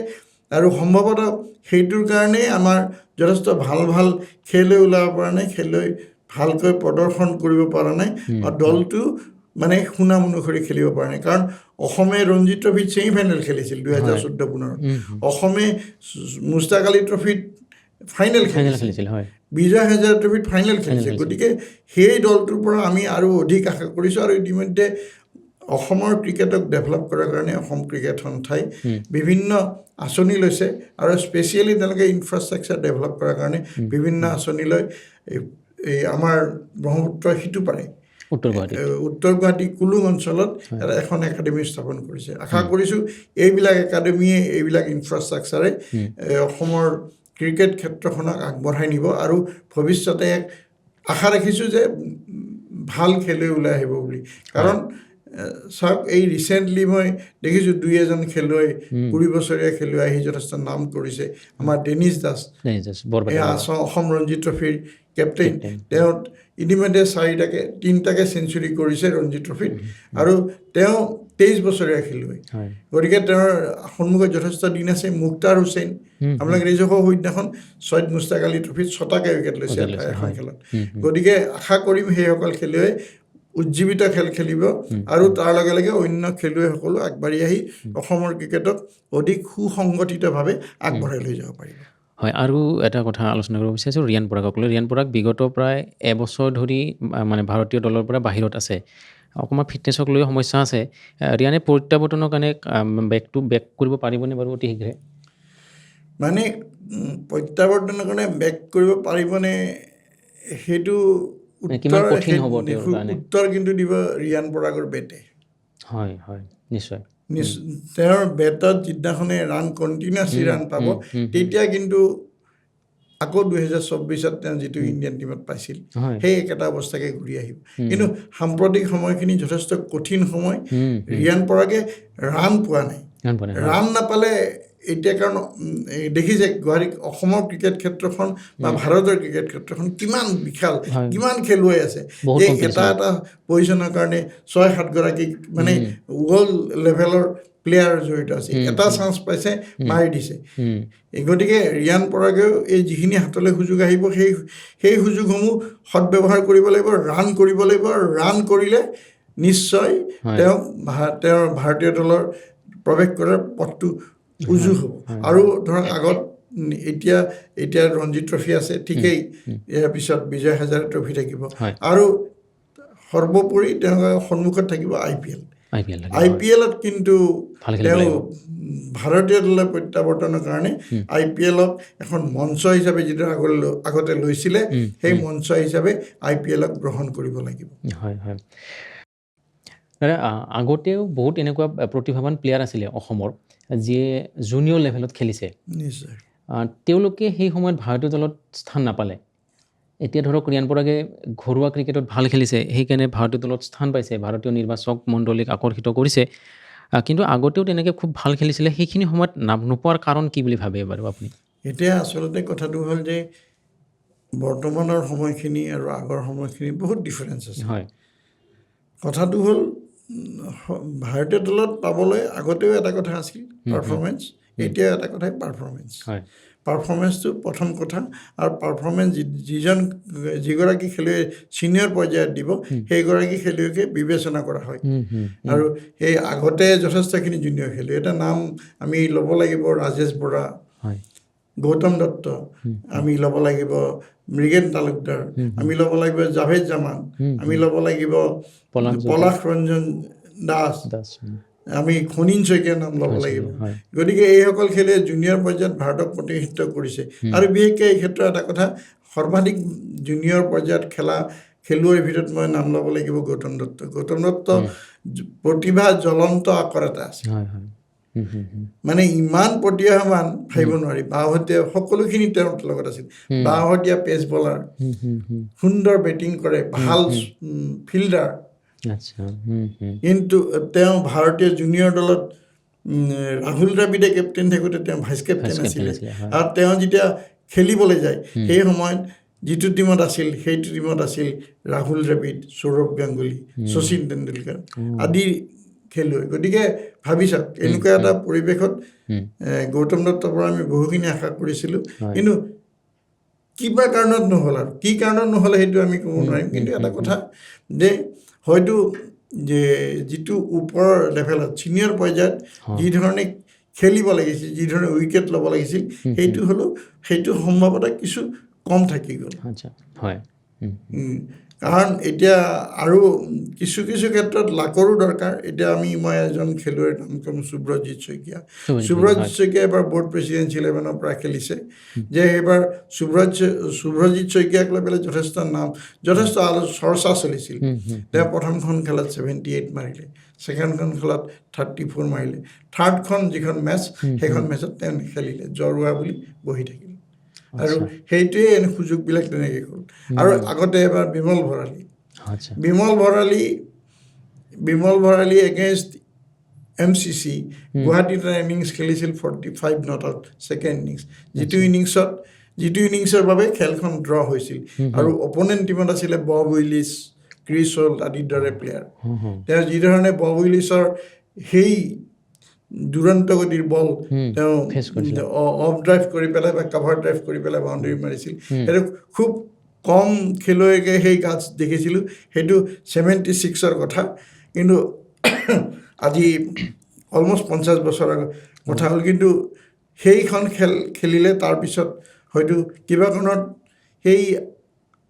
আৰু সম্ভৱতঃ সেইটোৰ কাৰণেই আমাৰ যথেষ্ট ভাল ভাল খেলুৱৈ ওলাব পৰা নাই, খেলুৱৈ ভালকৈ প্ৰদৰ্শন কৰিব পৰা নাই আৰু দলটো মানে সুনাম অনুসৰি খেলিব পৰা নাই। কাৰণ অসমে ৰঞ্জি ট্ৰফিত ছেমি ফাইনেল খেলিছিল 2014-15ত, অসমে মুস্তাক আলী ট্ৰফিত ফাইনেল ফাইনেল খেলিছিল, খেলিছিল, হয়। বিজয় হাজাৰে ট্ৰফিত ফাইনেল খেলিছে। গতিকে সেই দলটোৰ পৰা আমি আৰু অধিক আশা কৰিছোঁ। আৰু ইতিমধ্যে অসমৰ ক্ৰিকেটক ডেভেলপ কৰাৰ কাৰণে অসম ক্ৰিকেট সন্থাই বিভিন্ন আঁচনি লৈছে আৰু স্পেচিয়েলি তেওঁলোকে ইনফ্ৰাষ্ট্ৰাকচাৰ ডেভেলপ কৰাৰ কাৰণে বিভিন্ন আঁচনি লৈ এই এই আমাৰ ব্ৰহ্মপুত্ৰৰ সিটো পাৰে উত্তৰ গুৱাহাটীত, উত্তৰ গুৱাহাটী কুলুং অঞ্চলত এটা এখন একাডেমি স্থাপন কৰিছে। আশা কৰিছোঁ এইবিলাক একাডেমিয়ে, এইবিলাক ইনফ্ৰাষ্ট্ৰাকচাৰে অসমৰ ক্ৰিকেট ক্ষেত্ৰখনক আগবঢ়াই নিব আৰু ভৱিষ্যতে এক আশা ৰাখিছোঁ যে ভাল খেলুৱৈ ওলাই আহিব বুলি। কাৰণ চাওক, এই ৰিচেণ্টলি মই দেখিছোঁ দুই এজন খেলুৱৈ, 20 বছৰীয়া খেলুৱৈ আহি যথেষ্ট নাম কৰিছে। আমাৰ ডেনিছ দাস, বৰপেটা, এই অসম ৰঞ্জি ট্ৰফিৰ কেপ্টেইন, তেওঁ ইতিমধ্যে চাৰিটাকে তিনিটাকে চেঞ্চুৰী কৰিছে ৰঞ্জি ট্ৰফিত আৰু তেওঁ 23 বছৰীয়া খেলুৱৈ। গতিকে তেওঁৰ সন্মুখত যথেষ্ট দিন আছে। মুক্তাৰ হুছেইন, আপোনালোকে দেখিছে সৌ সিদিনাখন ছৈয়দ মুস্তাক আলী ট্ৰফিত ছটাকে উইকেট লৈছে এখন খেলত। গতিকে আশা কৰিম সেইসকল খেলুৱৈ উজ্জীৱিত খেল খেলিব আৰু তাৰ লগে লগে অন্য খেলুৱৈসকলো আগবাঢ়ি আহি অসমৰ ক্ৰিকেটক অধিক সুসংগঠিতভাৱে আগবঢ়াই লৈ যাব পাৰিব। হয়, আৰু এটা কথা আলোচনা কৰিব বিচাৰিছোঁ ৰিয়ান পৰাগক লৈ। ৰিয়ান পৰাগ বিগত প্ৰায় এবছৰ ধৰি মানে ভাৰতীয় দলৰ পৰা বাহিৰত আছে, অকণমান ফিটনেছক লৈ সমস্যা আছে। ৰিয়ানে প্ৰত্যাৱৰ্তনৰ কাৰণে বেক টু বেক কৰিব পাৰিবনে বাৰু অতি শীঘ্ৰে? মানে প্ৰত্যাৱৰ্তনৰ কাৰণে বেক কৰিব পাৰিবনে সেইটো মানে কিমান কঠিন হ'ব তেওঁৰ কাৰণে? উত্তৰ কিন্তু দিব ৰিয়ান পৰাগৰ বেটে। হয় হয়, নিশ্চয়। তেওঁৰ বেটত যিদিনাখনে ৰান কণ্টিনিউৱাছলি ৰান পাব, তেতিয়া কিন্তু আকৌ 2024ত তেওঁ যিটো ইণ্ডিয়ান টীমত পাইছিল, সেই একেটা অৱস্থাকে ঘূৰি আহিব। কিন্তু সাম্প্ৰতিক সময়খিনি যথেষ্ট কঠিন সময়। ৰিয়ান পৰাগে ৰান পোৱা নাই। ৰান পোৱা নাই। ৰান নাপালে এতিয়া, কাৰণ এই দেখিছে গুৱাহাটী অসমৰ ক্ৰিকেট ক্ষেত্ৰখন বা ভাৰতৰ ক্ৰিকেট ক্ষেত্ৰখন কিমান বিশাল, কিমান খেলুৱৈ আছে, বহুত যে competition। এটা এটা পজিশ্যনৰ কাৰণে 6-7 গৰাকী মানে ৱৰ্ল্ড লেভেলৰ প্লেয়াৰ জড়িত আছে। এটা চান্স পাইছে, মাৰি দিছে। এই গতিকে ৰিয়ান পৰাগেও এই যিখিনি হাতলৈ সুযোগ আহিব, সেই সেই সুযোগসমূহ সদব্যৱহাৰ কৰিব লাগিব, ৰান কৰিব লাগিব, আৰু ৰান কৰিলে নিশ্চয় তেওঁক তেওঁৰ ভাৰতীয় দলৰ প্ৰৱেশ কৰাৰ পথটো উজু হ'ব। আৰু ধৰক আগত এতিয়া এতিয়া ৰঞ্জী ট্ৰফি আছে ঠিকেই, ইয়াৰ পিছত বিজয় হাজাৰে ট্ৰফি থাকিব, আৰু সৰ্বোপৰি তেওঁলোকৰ সন্মুখত থাকিব আই পি এল। আই পি এল। আই পি এলত কিন্তু ভাল খেলিব তেওঁ লাগিব। ভাৰতীয় দলৰ প্ৰত্যাৱৰ্তনৰ কাৰণে আই পি এলক এখন মঞ্চ হিচাপে যিটো আগতে লৈছিলে, সেই মঞ্চ হিচাপে আই পি এলক গ্ৰহণ কৰিব লাগিব। হয় হয় দাদা, আগতেও বহুত এনেকুৱা প্ৰতিভাৱান প্লেয়াৰ আছিলে অসমৰ, যিয়ে জুনিয়ৰ লেভেলত খেলিছে। তেওঁলোকে সেই সময়ত ভাৰতীয় দলত স্থান নাপালে। এতিয়া ধৰক ৰিয়ান পৰাগে ঘৰুৱা ক্ৰিকেটত ভাল খেলিছে, সেইকাৰণে ভাৰতীয় দলত স্থান পাইছে, ভাৰতীয় নিৰ্বাচক মণ্ডলীক আকৰ্ষিত কৰিছে। কিন্তু আগতেও তেনেকৈ খুব ভাল খেলিছিলে, সেইখিনি সময়ত নাম নোপোৱাৰ কাৰণ কি বুলি ভাবে বাৰু আপুনি? এতিয়া আচলতে কথাটো হ'ল যে বৰ্তমানৰ সময়খিনি আৰু আগৰ সময়খিনি বহুত ডিফাৰেঞ্চ আছে। কথাটো হ'ল ভাৰতীয় দলত পাবলৈ আগতেও এটা কথা আছিল পাৰফৰ্মেঞ্চ, এতিয়াও এটা কথাই পাৰফৰ্মেঞ্চ। পাৰফৰ্মেঞ্চটো প্ৰথম কথা, আৰু পাৰফৰ্মেঞ্চ যিজন যিগৰাকী খেলুৱৈ ছিনিয়ৰ পৰ্যায়ত দিব, সেইগৰাকী খেলুৱৈকে বিবেচনা কৰা হয়। হুম, হুম, আৰু সেই আগতে যথেষ্টখিনি জুনিয়ৰ খেলুৱৈ, এটা নাম আমি ল'ব লাগিব ৰাজেশ বৰা, গৌতম দত্ত, আমি ল'ব লাগিব মৃগেন তালুকদাৰ, আমি ল'ব লাগিব জাভেদ জামান, আমি ল'ব লাগিব পলাশ জ্যোতি। পলাশ ৰঞ্জন দাস, দাস। আমি খনীন শইকীয়াৰ নাম ল'ব লাগিব। গতিকে এইসকল খেলুৱৈয়ে জুনিয়ৰ পৰ্যায়ত ভাৰতক প্ৰতিনিধিত্ব কৰিছে। আৰু বিশেষকৈ এই ক্ষেত্ৰত এটা কথা, সৰ্বাধিক জুনিয়ৰ পৰ্যায়ত খেলা খেলুৱৈৰ ভিতৰত মই নাম ল'ব লাগিব গৌতম দত্ত। গৌতম দত্ত প্ৰতিভা জ্বলন্ত আকৰ এটা আছে। হয় হয় হুম, হুম, হুম। মানে ইমান প্ৰতিভাৱান ভাবিব নোৱাৰি। বাওঁহতীয়া সকলোখিনি তেওঁৰ লগত আছিল, বাওঁহতীয়া পেচ বলাৰ, হুম, হুম, হুম। সুন্দৰ বেটিং কৰে, ভাল ফিল্ডাৰ। আচ্ছা হুম, হুম। কিন্তু তেওঁ ভাৰতীয় জুনিয়ৰ দলত ৰাহুল দ্ৰাবিডে কেপ্টেইন থাকোঁতে তেওঁ ভাইচ কেপ্টেইন ভাইচ কেপ্টেইন আছিলে। আছিলে, হয়। আৰু তেওঁ যেতিয়া খেলিবলৈ যায়, সেই সময়ত যিটো টীমত আছিল, সেইটো টীমত আছিল ৰাহুল দ্ৰাবিড, সৌৰভ গাংগুলী, শচীন তেণ্ডুলকাৰ আদি খেলুৱৈ। গতিকে ভাবি চাওক, এনেকুৱা এটা পৰিৱেশত গৌতম দত্তৰ পৰা আমি বহুখিনি আশা কৰিছিলোঁ। কিন্তু কিবা কাৰণত নহ'ল, আৰু কি কাৰণত নহ'ল সেইটো আমি ক'ব নোৱাৰিম। কিন্তু এটা কথা যে হয়তো যে যিটো ওপৰৰ লেভেলত ছিনিয়ৰ পৰ্যায়ত যি ধৰণে খেলিব লাগিছিল, যি ধৰণে উইকেট ল'ব লাগিছিল, সেইটো হ'লেও সেইটো সম্ভৱতঃ কিছু কম থাকি গ'ল। আচ্ছা হয় হুম, কাৰণ এতিয়া আৰু কিছু কিছু ক্ষেত্ৰত লাকৰো দৰকাৰ। এতিয়া মই এজন খেলুৱৈৰ নাম ক'ম, সুব্ৰজিৎ শইকীয়া। সুব্ৰজিৎ। সুব্ৰজিৎ শইকীয়া এবাৰ বৰ্ড প্ৰেচিডেঞ্চি ইলেভেনৰ পৰা খেলিছে, যে সেইবাৰ সুব্ৰজিৎ শইকীয়াক লৈ পেলাই যথেষ্ট নাম, যথেষ্ট চৰ্চা চলিছিল। হুম, হুম। তেওঁ প্ৰথমখন খেলত 78 মাৰিলে, ছেকেণ্ডখন খেলত 34 মাৰিলে, থাৰ্ডখন যিখন মেচ, সেইখন মেচত তেওঁ নেখেলিলে, জ্বৰ হোৱা বুলি বহি থাকিল। আৰু সেইটোৱে এনে সুযোগবিলাক তেনেকৈ গ'ল। আৰু আগতে এবাৰ Bimal Bhorali, Bimal Bhorali against M C C গুৱাহাটীত এটা ইনিংছ খেলিছিল, 45 not out second innings, যিটো ইনিংছৰ বাবে খেলখন ড্ৰ হৈছিল। আৰু অপনেণ্ট টীমত আছিলে বব উইলিছ, ক্ৰিছ হল্ট আদিৰ দৰে প্লেয়াৰ। হুম, হুম। তেওঁ যিধৰণে বব উইলিছৰ সেই দুৰন্ত গতিৰ বল তেওঁ face কৰিছিলে। অফ ড্ৰাইভ কৰি পেলাই বা কাভাৰ ড্ৰাইভ কৰি পেলাই বাউণ্ডেৰী মাৰিছিল, সেইটো খুব কম খেলুৱৈকে সেই গাটছ দেখিছিলোঁ। সেইটো 76ৰ কথা, কিন্তু আজি অলমষ্ট 50 বছৰৰ আগৰ কথা হ'ল। কিন্তু সেইখন খেল খেলিলে, তাৰপিছত হয়তো কিবা কাৰণত সেই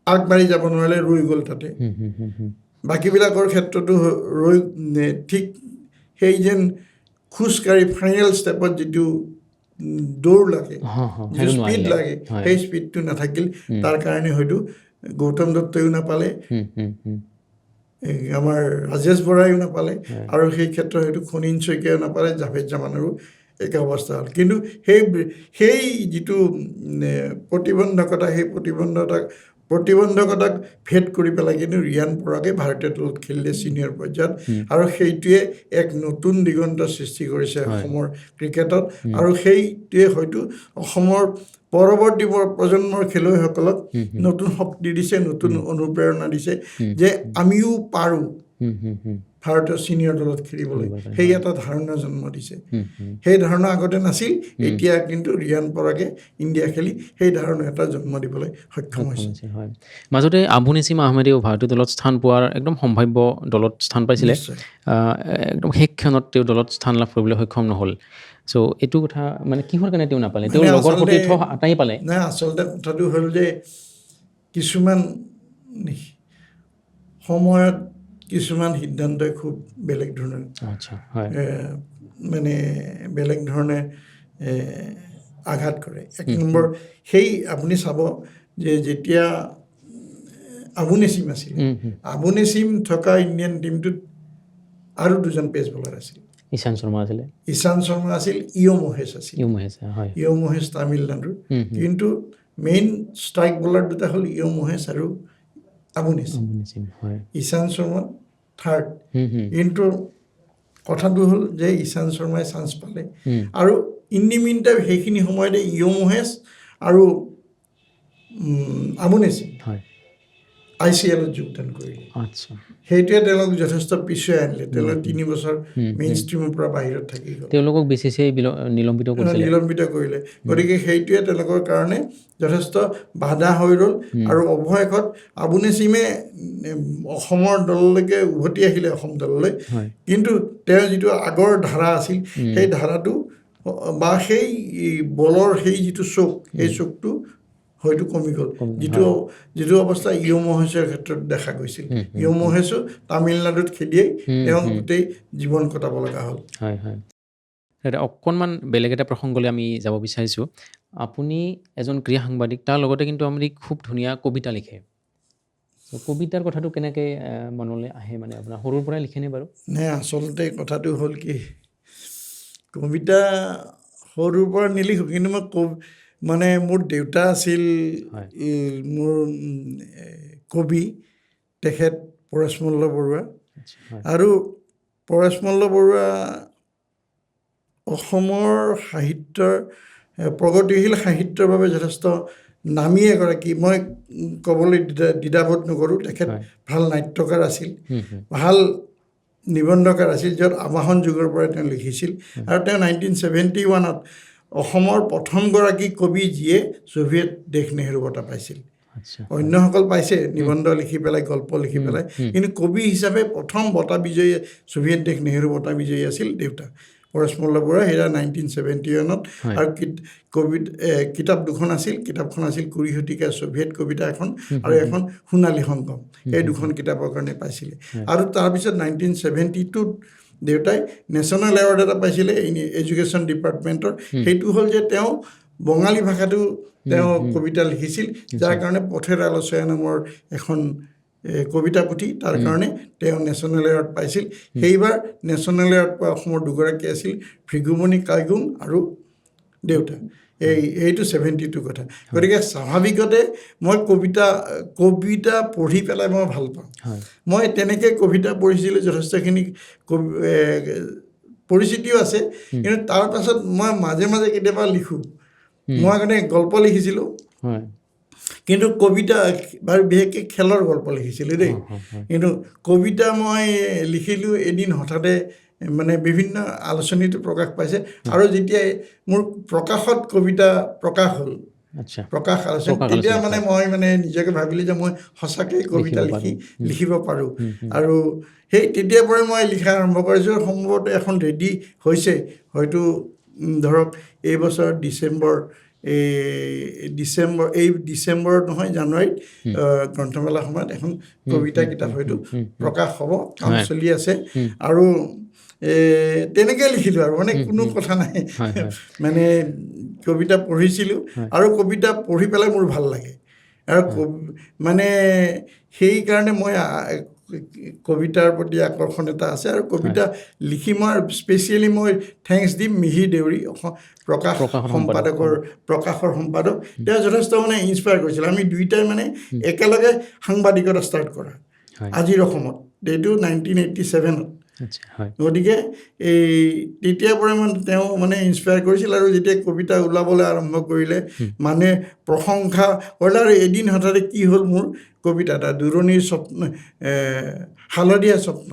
আগবাঢ়ি যাব নোৱাৰিলে, ৰৈ গ'ল তাতে। হুম, হুম, হুম, হুম। বাকীবিলাকৰ ক্ষেত্ৰতো ৰৈ ঠিক সেই যেন খোজকাঢ়ি ফাইনেল ষ্টেপত যিটো দৌৰ লাগে, হ, হ, যিটো সেইটো স্পীড নোৱাৰিলে। লাগে, সেই স্পীডটো নাথাকিল। তাৰ কাৰণে হয়তো গৌতম দত্তইও নাপালে। হুম, হুম, হুম। আমাৰ ৰাজেশ বৰাইও নাপালে, আৰু সেই ক্ষেত্ৰত হয়তো খনিন শইকীয়াও নাপালে, জাভেদ জামানৰো একে অৱস্থা হ'ল। কিন্তু সেই সেই যিটো প্ৰতিবন্ধকতা, সেই প্ৰতিবন্ধকতাক ভেদ কৰি পেলাই কিন্তু ৰিয়ান পৰাগে ভাৰতীয় দলত খেলিলে ছিনিয়ৰ পৰ্যায়ত, আৰু সেইটোৱে এক নতুন দিগন্ত সৃষ্টি কৰিছে অসমৰ ক্ৰিকেটত। আৰু সেইটোৱে হয়তো অসমৰ পৰৱৰ্তী প্ৰজন্মৰ খেলুৱৈসকলক নতুন শক্তি দিছে, নতুন অনুপ্ৰেৰণা দিছে যে আমিও পাৰোঁ ভাৰতীয় ছিনিয়ৰ দলত খেলিবলৈ, সেই এটা ধাৰণা জন্ম দিছে। সেই ধাৰণা আগতে নাছিল, এতিয়া কিন্তু ৰিয়ান পৰাগে ইণ্ডিয়া খেলি সেই ধাৰণা এটা জন্ম দিবলৈ সক্ষম হৈছে। হয়, মাজতে আবু নেছিম আহমেদেও ভাৰতীয় দলত স্থান পোৱাৰ একদম সম্ভাৱ্য দলত স্থান পাইছিলে, একদম শেষ ক্ষণত তেওঁ দলত স্থান লাভ কৰিবলৈ সক্ষম নহ'ল। চ' এইটো কথা মানে কিহৰ কাৰণে তেওঁ নাপালে? তেওঁ লগৰ সতীৰ্থ আটাই পালে। নাই, আচলতে কথাটো হ'ল যে কিছুমান সময়ত কিছুমান সিদ্ধান্তই খুব বেলেগ ধৰণৰ মানে বেলেগ ধৰণে আঘাত কৰে। এক নম্বৰ সেই আপুনি চাব যে যেতিয়া আবু নেছিম আছিল, আবু নেছিম থকা ইণ্ডিয়ান টীমটোত আৰু দুজন পেচ বলাৰ আছিল, ঈশান শৰ্মা আছিলে, ঈশান শৰ্মা আছিল, ইয় মহেশ আছিল, ইয় মহেশ, হয়, ইয় মহেশ তামিলনাডুৰ। কিন্তু মেইন ষ্ট্ৰাইক বলাৰ দুটা হ'ল ইয় মহেশ আৰু আবু নেছিম, হয়, ঈশান শৰ্মা থাৰ্ড। কিন্তু কথাটো হ'ল যে ঈশান শৰ্মাই চান্স পালে, আৰু ইন the mean time সেইখিনি সময়তে ইয় মহেশ আৰু আবু নেছিম ICLত যোগদান কৰিলে। সেইটোৱে তেওঁলোক যথেষ্ট পিছুৱাই আনিলে। তেওঁলোক 3 বছৰ মেইন ষ্ট্ৰীমৰ পৰা বাহিৰত থাকি গ'ল, তেওঁলোকক BCCI নিলম্বিত কৰিছিলে, নিলম্বিত কৰিলে। গতিকে সেইটোৱে তেওঁলোকৰ কাৰণে যথেষ্ট বাধা হৈ ৰ'ল। আৰু অৱশেষত আবু নেছিমে অসমৰ দললৈকে উভতি আহিলে, অসম দললৈ, কিন্তু তেওঁ যিটো আগৰ ধাৰা আছিল সেই ধাৰাটো বা সেই বলৰ সেই যিটো চোক, সেই চোকটো হয়তো কমি গ'ল, যিটো অৱস্থা ইয় মহেশৰ ক্ষেত্ৰত দেখা গৈছিল। ইয় মহেশো তামিলনাডুত খেলিয়েই তেওঁ গোটেই জীৱন কটাব লগা হ'ল। হয় হয়, অকণমান বেলেগ এটা প্ৰসংগলৈ আমি যাব বিচাৰিছোঁ। আপুনি এজন ক্ৰীড়া সাংবাদিক, তাৰ লগতে কিন্তু আপুনি খুব ধুনীয়া কবিতা লিখে। কবিতাৰ কথাটো কেনেকৈ মনলৈ আহে? মানে আপোনাৰ সৰুৰ পৰাই লিখেনে বাৰু? নাই, আচলতে কথাটো হ'ল কি, কবিতা সৰুৰ পৰা নিলিখোঁ, কিন্তু মই মানে মোৰ দেউতা আছিল মোৰ কবি, তেখেত পৰেশমল্ল বৰুৱা। আৰু পৰেশমল্ল বৰুৱা অসমৰ সাহিত্যৰ প্ৰগতিশীল সাহিত্যৰ বাবে যথেষ্ট নামী এগৰাকী, মই ক'বলৈ দ্বিধাবোধ নকৰোঁ। তেখেত ভাল নাট্যকাৰ আছিল, ভাল নিবন্ধকাৰ আছিল, য'ত আৱাহন যুগৰ পৰাই তেওঁ লিখিছিল। আৰু তেওঁ 1971ত অসমৰ প্ৰথমগৰাকী কবি যিয়ে ছোভিয়েট দেশ নেহেৰু বঁটা পাইছিল। অন্যসকল পাইছে নিবন্ধ লিখি পেলাই, গল্প লিখি পেলাই, কিন্তু কবি হিচাপে প্ৰথম বঁটা বিজয়ী, ছোভিয়েট দেশ নেহেৰু বঁটা বিজয়ী আছিল দেউতা পৰেশমল্ল বৰুৱা। সেয়া 1971ত। আৰু কিতাপ দুখন আছিল, কিতাপখন আছিল 20 শতিকাৰ ছোভিয়েট কবিতা এখন আৰু এখন সোণালী সংগম, এই দুখন কিতাপৰ কাৰণে পাইছিলে। আৰু তাৰপিছত 1972ত দেউতাই নেশ্যনেল এৱাৰ্ড এটা পাইছিলে এডুকেশ্যন ডিপাৰ্টমেণ্টৰ। সেইটো হ'ল যে তেওঁ বঙালী ভাষাটো তেওঁ কবিতা লিখিছিল, যাৰ কাৰণে পথেৰ আলোচয়া নামৰ এখন কবিতা পুথি, তাৰ কাৰণে তেওঁ নেশ্যনেল এৱাৰ্ড পাইছিল। সেইবাৰ নেশ্যনেল এৱাৰ্ড পোৱা অসমৰ দুগৰাকী আছিল, ভৃগুমণি কাইগুং আৰু দেউতা। এইটো 72 কথা। গতিকে স্বাভাৱিকতে মই কবিতা পঢ়ি পেলাই মই ভাল পাওঁ। মই তেনেকৈ কবিতা পঢ়িছিলোঁ, যথেষ্টখিনি পৰিচিতিও আছে। কিন্তু তাৰপাছত মই মাজে মাজে কেতিয়াবা লিখোঁ। মই আগতে গল্প লিখিছিলোঁ, কিন্তু কবিতা বাৰু বিশেষকৈ খেলৰ গল্প লিখিছিলোঁ দেই, কিন্তু কবিতা মই লিখিলোঁ এদিন হঠাতে, মানে বিভিন্ন আলোচনীতো প্ৰকাশ পাইছে। আৰু যেতিয়া মোৰ প্ৰকাশত কবিতা প্ৰকাশ হ'ল, প্ৰকাশ আলোচনী, তেতিয়া মানে মই মানে নিজকে ভাবিলোঁ যে মই সঁচাকৈ কবিতা লিখিব পাৰোঁ। আৰু সেই তেতিয়াৰ পৰাই মই লিখা আৰম্ভ কৰিছোঁ। সম্ভৱতঃ এখন ৰেডি হৈছে, হয়তো ধৰক এই বছৰ ডিচেম্বৰ, এই ডিচেম্বৰত নহয় জানুৱাৰীত গ্ৰন্থমেলাৰ সময়ত এখন কবিতা কিতাপ হয়তো প্ৰকাশ হ'ব, কাম চলি আছে। আৰু তেনেকৈ লিখিলোঁ আৰু মানে কোনো কথা নাই, মানে কবিতা পঢ়িছিলোঁ আৰু কবিতা পঢ়ি পেলাই মোৰ ভাল লাগে। আৰু মানে সেইকাৰণে মই কবিতাৰ প্ৰতি আকৰ্ষণ এটা আছে আৰু কবিতা লিখি মই স্পেচিয়েলি মই thanks দিম মিহিৰ দেউৰী, অসম প্ৰকাশ প্ৰকাশৰ সম্পাদকৰ, প্ৰকাশৰ সম্পাদক। তেওঁ যথেষ্ট মানে ইনস্পায়াৰ কৰিছিল। আমি দুয়োটাই মানে একেলগে সাংবাদিকতা ষ্টাৰ্ট কৰা আজিৰ অসমত, এইটো 1987ত। আচ্ছা হয় গতিকে এই তেতিয়াৰ পৰাই মানে তেওঁ মানে ইনস্পায়াৰ কৰিছিল আৰু যেতিয়া কবিতা ওলাবলৈ আৰম্ভ কৰিলে, মানে প্ৰশংসা কৰিলে। আৰু এদিন হঠাতে কি হ'ল, মোৰ কবিতা এটা দূৰণিৰ স্বপ্ন, হালধীয়া স্বপ্ন,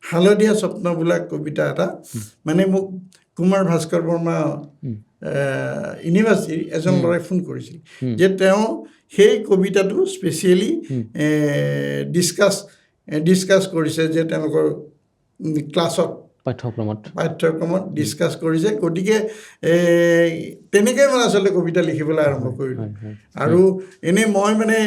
হালধীয়া স্বপ্ন বোলা কবিতা এটা মানে মোক কুমাৰ ভাস্কৰ বৰ্মা ইউনিভাৰ্চিটিৰ এজন ল'ৰাই ফোন কৰিছিল যে তেওঁ সেই কবিতাটো স্পেচিয়েলি ডিছকাছ ডিছকাছ কৰিছে যে তেওঁলোকৰ ক্লাছত পাঠ্যক্ৰমত। পাঠ্যক্ৰমত ডিছকাছ কৰিছে। গতিকে তেনেকৈ মানে আচলতে কবিতা লিখিবলৈ আৰম্ভ কৰিলোঁ। হয় হয় আৰু এনেই মই মানে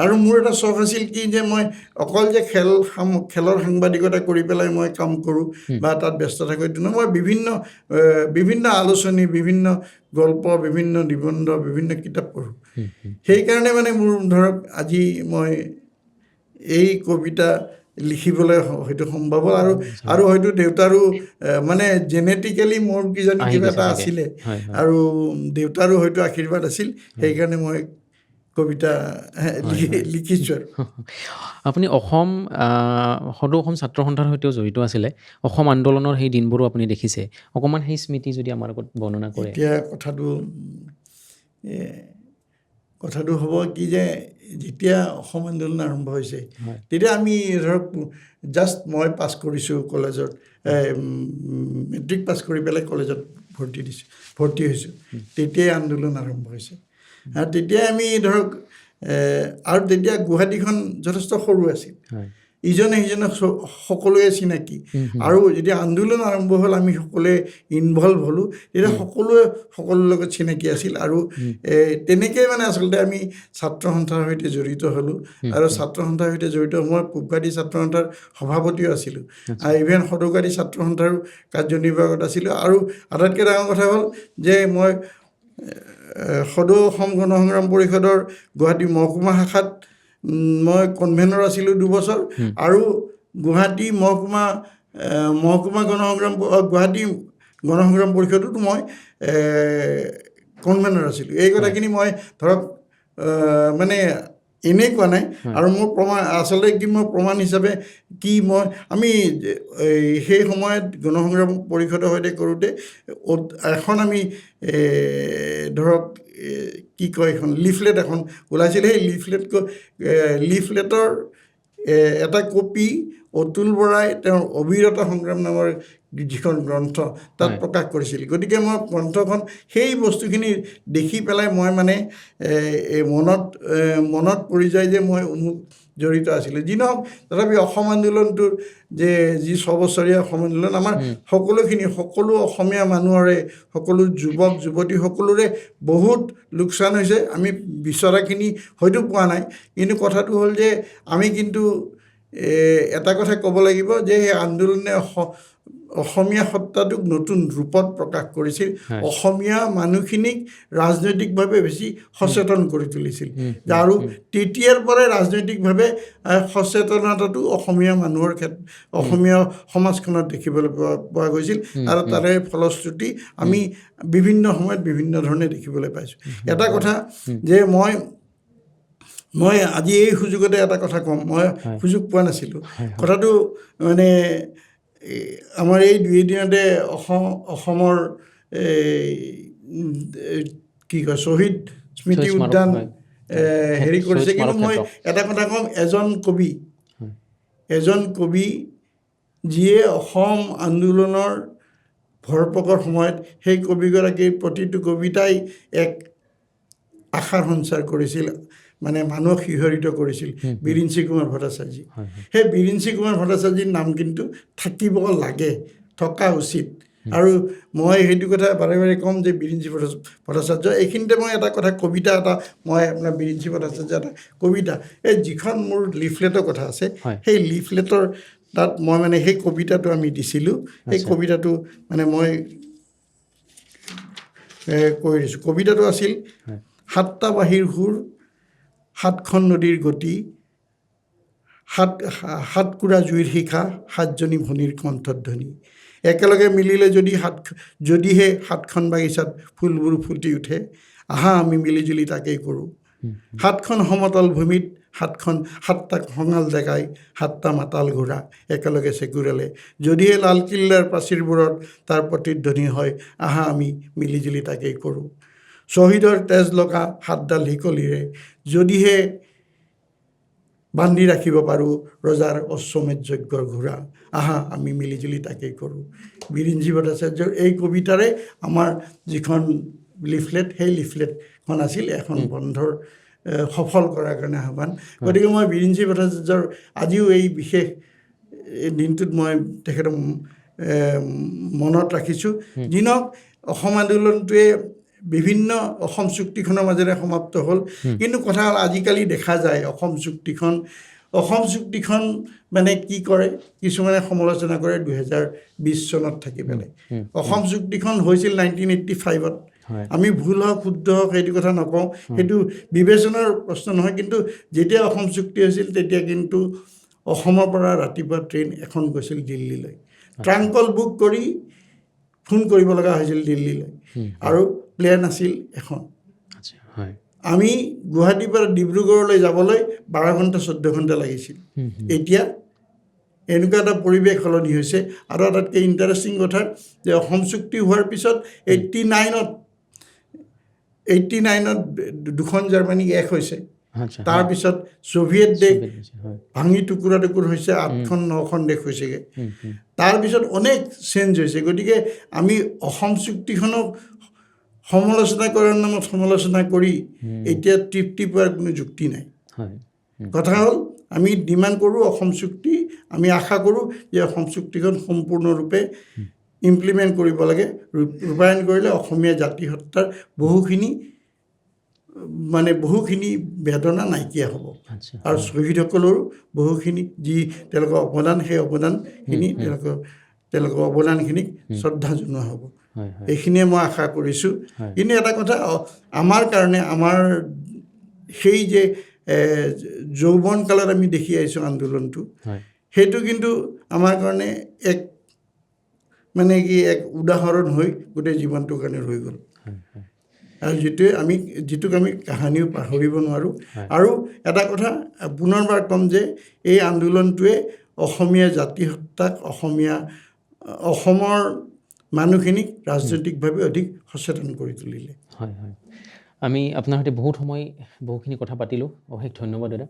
আৰু মোৰ এটা চখ আছিল কি যে মই অকল যে খেলৰ সাংবাদিকতা কৰি পেলাই মই কাম কৰোঁ বা তাত ব্যস্ত থাকোঁ, এইটো নহয়। মই বিভিন্ন আলোচনী, বিভিন্ন গল্প, বিভিন্ন নিবন্ধ, বিভিন্ন কিতাপ পঢ়োঁ। সেইকাৰণে মানে মোৰ ধৰক আজি মই এই কবিতা লিখিবলৈ হয়তো সম্ভৱ হ'ল। আৰু আৰু হয়তো দেউতাৰো মানে জেনেটিকেলি মোৰ কিজানি আহি কিবা গৈছে এটা চাগে। আছিলে হয় হয় আৰু দেউতাৰো হয়তো আশীৰ্বাদ আছিল, সেইকাৰণে মই কবিতা লিখিছোঁ। আৰু আপুনি অসম সদৌ অসম ছাত্ৰ সন্থাৰ সৈতেও জড়িত আছিলে। অসম আন্দোলনৰ সেই দিনবোৰো আপুনি দেখিছে। অকণমান সেই স্মৃতি যদি আমাৰ আগত বৰ্ণনা কৰে। এতিয়া কথাটো হ'ব কি যে যেতিয়া অসম আন্দোলন আৰম্ভ হৈছে, তেতিয়া আমি ধৰক জাষ্ট মই পাছ কৰিছোঁ কলেজত, মেট্ৰিক পাছ কৰি পেলাই কলেজত ভৰ্তি দিছোঁ, ভৰ্তি হৈছোঁ, তেতিয়াই আন্দোলন আৰম্ভ হৈছে। আৰু তেতিয়াই আমি ধৰক আৰু তেতিয়া গুৱাহাটীখন যথেষ্ট সৰু আছিল। ইজনে সিজনক সকলোৱে চিনাকি। আৰু যেতিয়া আন্দোলন আৰম্ভ হ'ল, আমি সকলোৱে ইনভলভ হ'লোঁ, তেতিয়া সকলোৱে সকলোৰ লগত চিনাকি আছিল। আৰু তেনেকেই মানে আচলতে আমি ছাত্ৰ সন্থাৰ সৈতে জড়িত হ'লোঁ। আৰু ছাত্ৰ সন্থাৰ সৈতে জড়িত মই পূব গুৱাহাটী ছাত্ৰ সন্থাৰ সভাপতিও আছিলোঁ আৰু ইভেন সদৌ গুৱাহাটী ছাত্ৰ সন্থাৰো কাৰ্যনিৰ্বাহকত আছিলোঁ। আৰু আটাইতকৈ ডাঙৰ কথা হ'ল যে মই সদৌ অসম গণ সংগ্ৰাম পৰিষদৰ গুৱাহাটী মহকুমা শাখাত মই কনভেনৰ আছিলোঁ 2 বছৰ। আৰু গুৱাহাটী মহকুমা মহকুমা গণ সংগ্ৰাম গুৱাহাটী গণ সংগ্ৰাম পৰিষদতো মই কনভেনৰ আছিলোঁ। এই কথাখিনি মই ধৰক মানে এনেই কোৱা নাই। আৰু মোৰ প্ৰমাণ আচলতে কি, মই প্ৰমাণ হিচাপে কি মই আমি এই সেই সময়ত গণ সংগ্ৰাম পৰিষদৰ সৈতে কৰোঁতে এখন আমি ধৰক কি কয়, এখন লিফলেট এখন ওলাইছিল। সেই লিফলেটৰ এটা কপি অতুল বৰাই তেওঁৰ অবিৰত সংগ্ৰাম নামৰ যিখন গ্ৰন্থ তাত প্ৰকাশ কৰিছিল। গতিকে মই গ্ৰন্থখন সেই বস্তুখিনি দেখি পেলাই মই মানে এই মনত পৰি যায় যে মই অমুক জড়িত আছিলোঁ। যি নহওক, তথাপি অসম আন্দোলনটোৰ যে যি 6 বছৰীয়া অসম আন্দোলন, আমাৰ সকলোখিনি, সকলো অসমীয়া মানুহৰে, সকলো যুৱক যুৱতী সকলোৰে বহুত লোকচান হৈছে। আমি বিচৰাখিনি হয়তো পোৱা নাই। কিন্তু কথাটো হ'ল যে আমি কিন্তু এটা কথা ক'ব লাগিব যে সেই আন্দোলনে অসমীয়া সত্তাটোক নতুন ৰূপত প্ৰকাশ কৰিছিল, অসমীয়া মানুহখিনিক ৰাজনৈতিকভাৱে বেছি সচেতন কৰি তুলিছিল। আৰু তেতিয়াৰ পৰাই ৰাজনৈতিকভাৱে সচেতনতাটো অসমীয়া মানুহৰ অসমীয়া সমাজখনত দেখিবলৈ পোৱা গৈছিল। আৰু তাৰে ফলশ্ৰুতি আমি বিভিন্ন সময়ত বিভিন্ন ধৰণে দেখিবলৈ পাইছোঁ। এটা কথা যে মই মই আজি এই সুযোগতে এটা কথা ক'ম, মই সুযোগ পোৱা নাছিলোঁ। কথাটো মানে আমাৰ এই দুই এদিনতে অসমৰ এই কি কয়, শ্বহীদ স্মৃতি শ্বহীদ স্মাৰক, উদ্যান হেৰি শ্বহীদ কৰিছে। কিন্তু স্মাৰক মই ক্ষেত্ৰ। এটা কথা ক'ম, এজন কবি যিয়ে অসম আন্দোলনৰ ভৰপকৰ সময়ত সেই কবিগৰাকীৰ প্ৰতিটো কবিতাই এক আশাৰ সঞ্চাৰ কৰিছিল, মানে মানুহক শিহৰিত কৰিছিল, বিৰিঞ্চি কুমাৰ ভট্টাচাৰ্য। হয় হয় সেই বিৰিঞ্চি কুমাৰ ভট্টাচাৰ্যৰ নাম কিন্তু থাকিব লাগে, থকা উচিত। আৰু মই সেইটো কথা বাৰে বাৰে ক'ম যে বিৰিঞ্চি ভট্টাচাৰ্য, এইখিনিতে মই এটা কথা, কবিতা এটা মই আপোনাৰ বিৰিঞ্চি ভট্টাচাৰ্য এটা কবিতা, এই যিখন মোৰ লিফলেটৰ কথা আছে, সেই লিফলেটৰ তাত মই মানে সেই কবিতাটো আমি দিছিলোঁ। সেই কবিতাটো মানে মই কৈ দিছোঁ। কবিতাটো আছিল, "সাতটা বাঁহীৰ সুৰ, সাতখন নদীৰ গতি, সাতকুৰা জুইৰ শিখা, সাতজনী ভনীৰ কণ্ঠধ্বনি, একেলগে মিলিলে যদিহে সাতখন বাগিচাত ফুলবোৰ ফুটি উঠে, আহা আমি মিলিজুলি তাকেই কৰোঁ। সাতখন সমতল ভূমিত সাতটা খঙাল জেগাই সাতটা মাতাল ঘোঁৰা একেলগে চেকুৰালে, যদিহে লালকিল্লাৰ প্ৰাচীৰবোৰত তাৰ প্ৰতিধ্বনি হয়, আহা আমি মিলিজুলি তাকেই কৰোঁ। শ্বহীদৰ তেজ লগা সাতডাল শিকলিৰে যদিহে বান্ধি ৰাখিব পাৰোঁ ৰজাৰ অশ্বমেধ যজ্ঞৰ ঘোঁৰা, আহা আমি মিলিজুলি তাকেই কৰোঁ। বিৰিঞ্চি ভট্টাচাৰ্যৰ এই কবিতাৰে আমাৰ যিখন লিফলেট, সেই লিফলেটখন আছিল এখন বন্ধৰ সফল কৰাৰ কাৰণে আহ্বান। গতিকে মই বিৰিঞ্চি ভট্টাচাৰ্যৰ আজিও এই বিশেষ দিনটোত মই তেখেতক মনত ৰাখিছোঁ। যি নহওক, অসম আন্দোলনটোৱে বিভিন্ন অসম চুক্তিখনৰ মাজেৰে সমাপ্ত হ'ল। কিন্তু কথা হ'ল, আজিকালি দেখা যায় অসম চুক্তিখন মানে কি কৰে, কিছুমানে সমালোচনা কৰে 2020 চনত থাকি পেলাই। অসম চুক্তিখন হৈছিল 1985ত। আমি ভুল হওক শুদ্ধ হওক সেইটো কথা নকওঁ, সেইটো বিবেচনাৰ প্ৰশ্ন নহয়। কিন্তু যেতিয়া অসম চুক্তি হৈছিল, তেতিয়া কিন্তু অসমৰ পৰা ৰাতিপুৱা ট্ৰেইন এখন গৈছিল দিল্লীলৈ। ট্ৰাংকল বুক কৰি ফোন কৰিব লগা হৈছিল দিল্লীলৈ আৰু প্লেন আছিল এখন। আচ্ছা হয় আমি গুৱাহাটীৰ পৰা ডিব্ৰুগড়লৈ যাবলৈ 12 ঘণ্টা, 14 ঘণ্টা লাগিছিল। এতিয়া এনেকুৱা এটা পৰিৱেশ সলনি হৈছে। আৰু আটাইতকৈ ইণ্টাৰেষ্টিং কথা যে অসম চুক্তি হোৱাৰ পিছত 89ত দুখন জাৰ্মানী এক হৈছে। তাৰপিছত ছোভিয়েট দেশ ভাঙি টুকুৰা টুকুৰ হৈছে, আঠখন নখন দেশ হৈছেগৈ। হুম, হুম। তাৰপিছত অনেক চেঞ্জ হৈছে। গতিকে আমি অসম চুক্তিখনক সমালোচনা কৰাৰ নামত সমালোচনা কৰি এতিয়া তৃপ্তি পোৱাৰ কোনো যুক্তি নাই। কথা হ'ল, আমি ডিমাণ্ড কৰোঁ অসম চুক্তি, আমি আশা কৰোঁ যে অসম চুক্তিখন সম্পূৰ্ণৰূপে ইমপ্লিমেণ্ট কৰিব লাগে। ৰূপায়ণ কৰিলে অসমীয়া জাতিসত্তাৰ বহুখিনি, মানে বহুখিনি বেদনা নাইকিয়া হ'ব আৰু শ্বহীদসকলৰো বহুখিনি যি তেওঁলোকৰ অৱদান, সেই অৱদানখিনি, তেওঁলোকৰ অৱদানখিনিক শ্ৰদ্ধা জনোৱা হ'ব। হয় হয় এইখিনিয়ে মই আশা কৰিছোঁ। কিন্তু এটা কথা, আমাৰ কাৰণে, আমাৰ সেই যে যৌৱন কালত আমি দেখি আহিছোঁ আন্দোলনটো, সেইটো কিন্তু আমাৰ কাৰণে এক, মানে কি, এক উদাহৰণ হৈ গোটেই জীৱনটোৰ কাৰণে ৰৈ গ'ল। হয় হয় আৰু যিটোক আমি কাহানিও পাহৰিব নোৱাৰোঁ। আৰু এটা কথা পুনৰবাৰ ক'ম যে এই আন্দোলনটোৱে অসমীয়া জাতিসত্তাক, অসমৰ মানুহখিনিক ৰাজনৈতিকভাৱে অধিক সচেতন কৰি তুলিলে। হয় হয় আমি আপোনাৰ সৈতে বহুত সময় বহুখিনি কথা পাতিলোঁ। অশেষ ধন্যবাদ দাদা,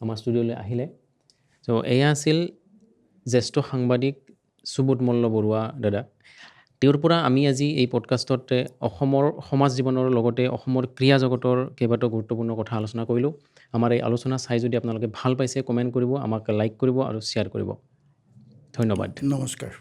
আমাৰ ষ্টুডিঅ'লৈ আহিলে। চ' এয়া আছিল জ্যেষ্ঠ সাংবাদিক সুবোধ মল্ল বৰুৱা দাদা। তেওঁৰ পৰা আমি আজি এই পডকাষ্টত অসমৰ সমাজ জীৱনৰ লগতে অসমৰ ক্ৰীড়া জগতৰ কেইবাটাও গুৰুত্বপূৰ্ণ কথা আলোচনা কৰিলোঁ। আমাৰ এই আলোচনা চাই যদি আপোনালোকে ভাল পাইছে, কমেণ্ট কৰিব, আমাক লাইক কৰিব আৰু শ্বেয়াৰ কৰিব। ধন্যবাদ। নমস্কাৰ।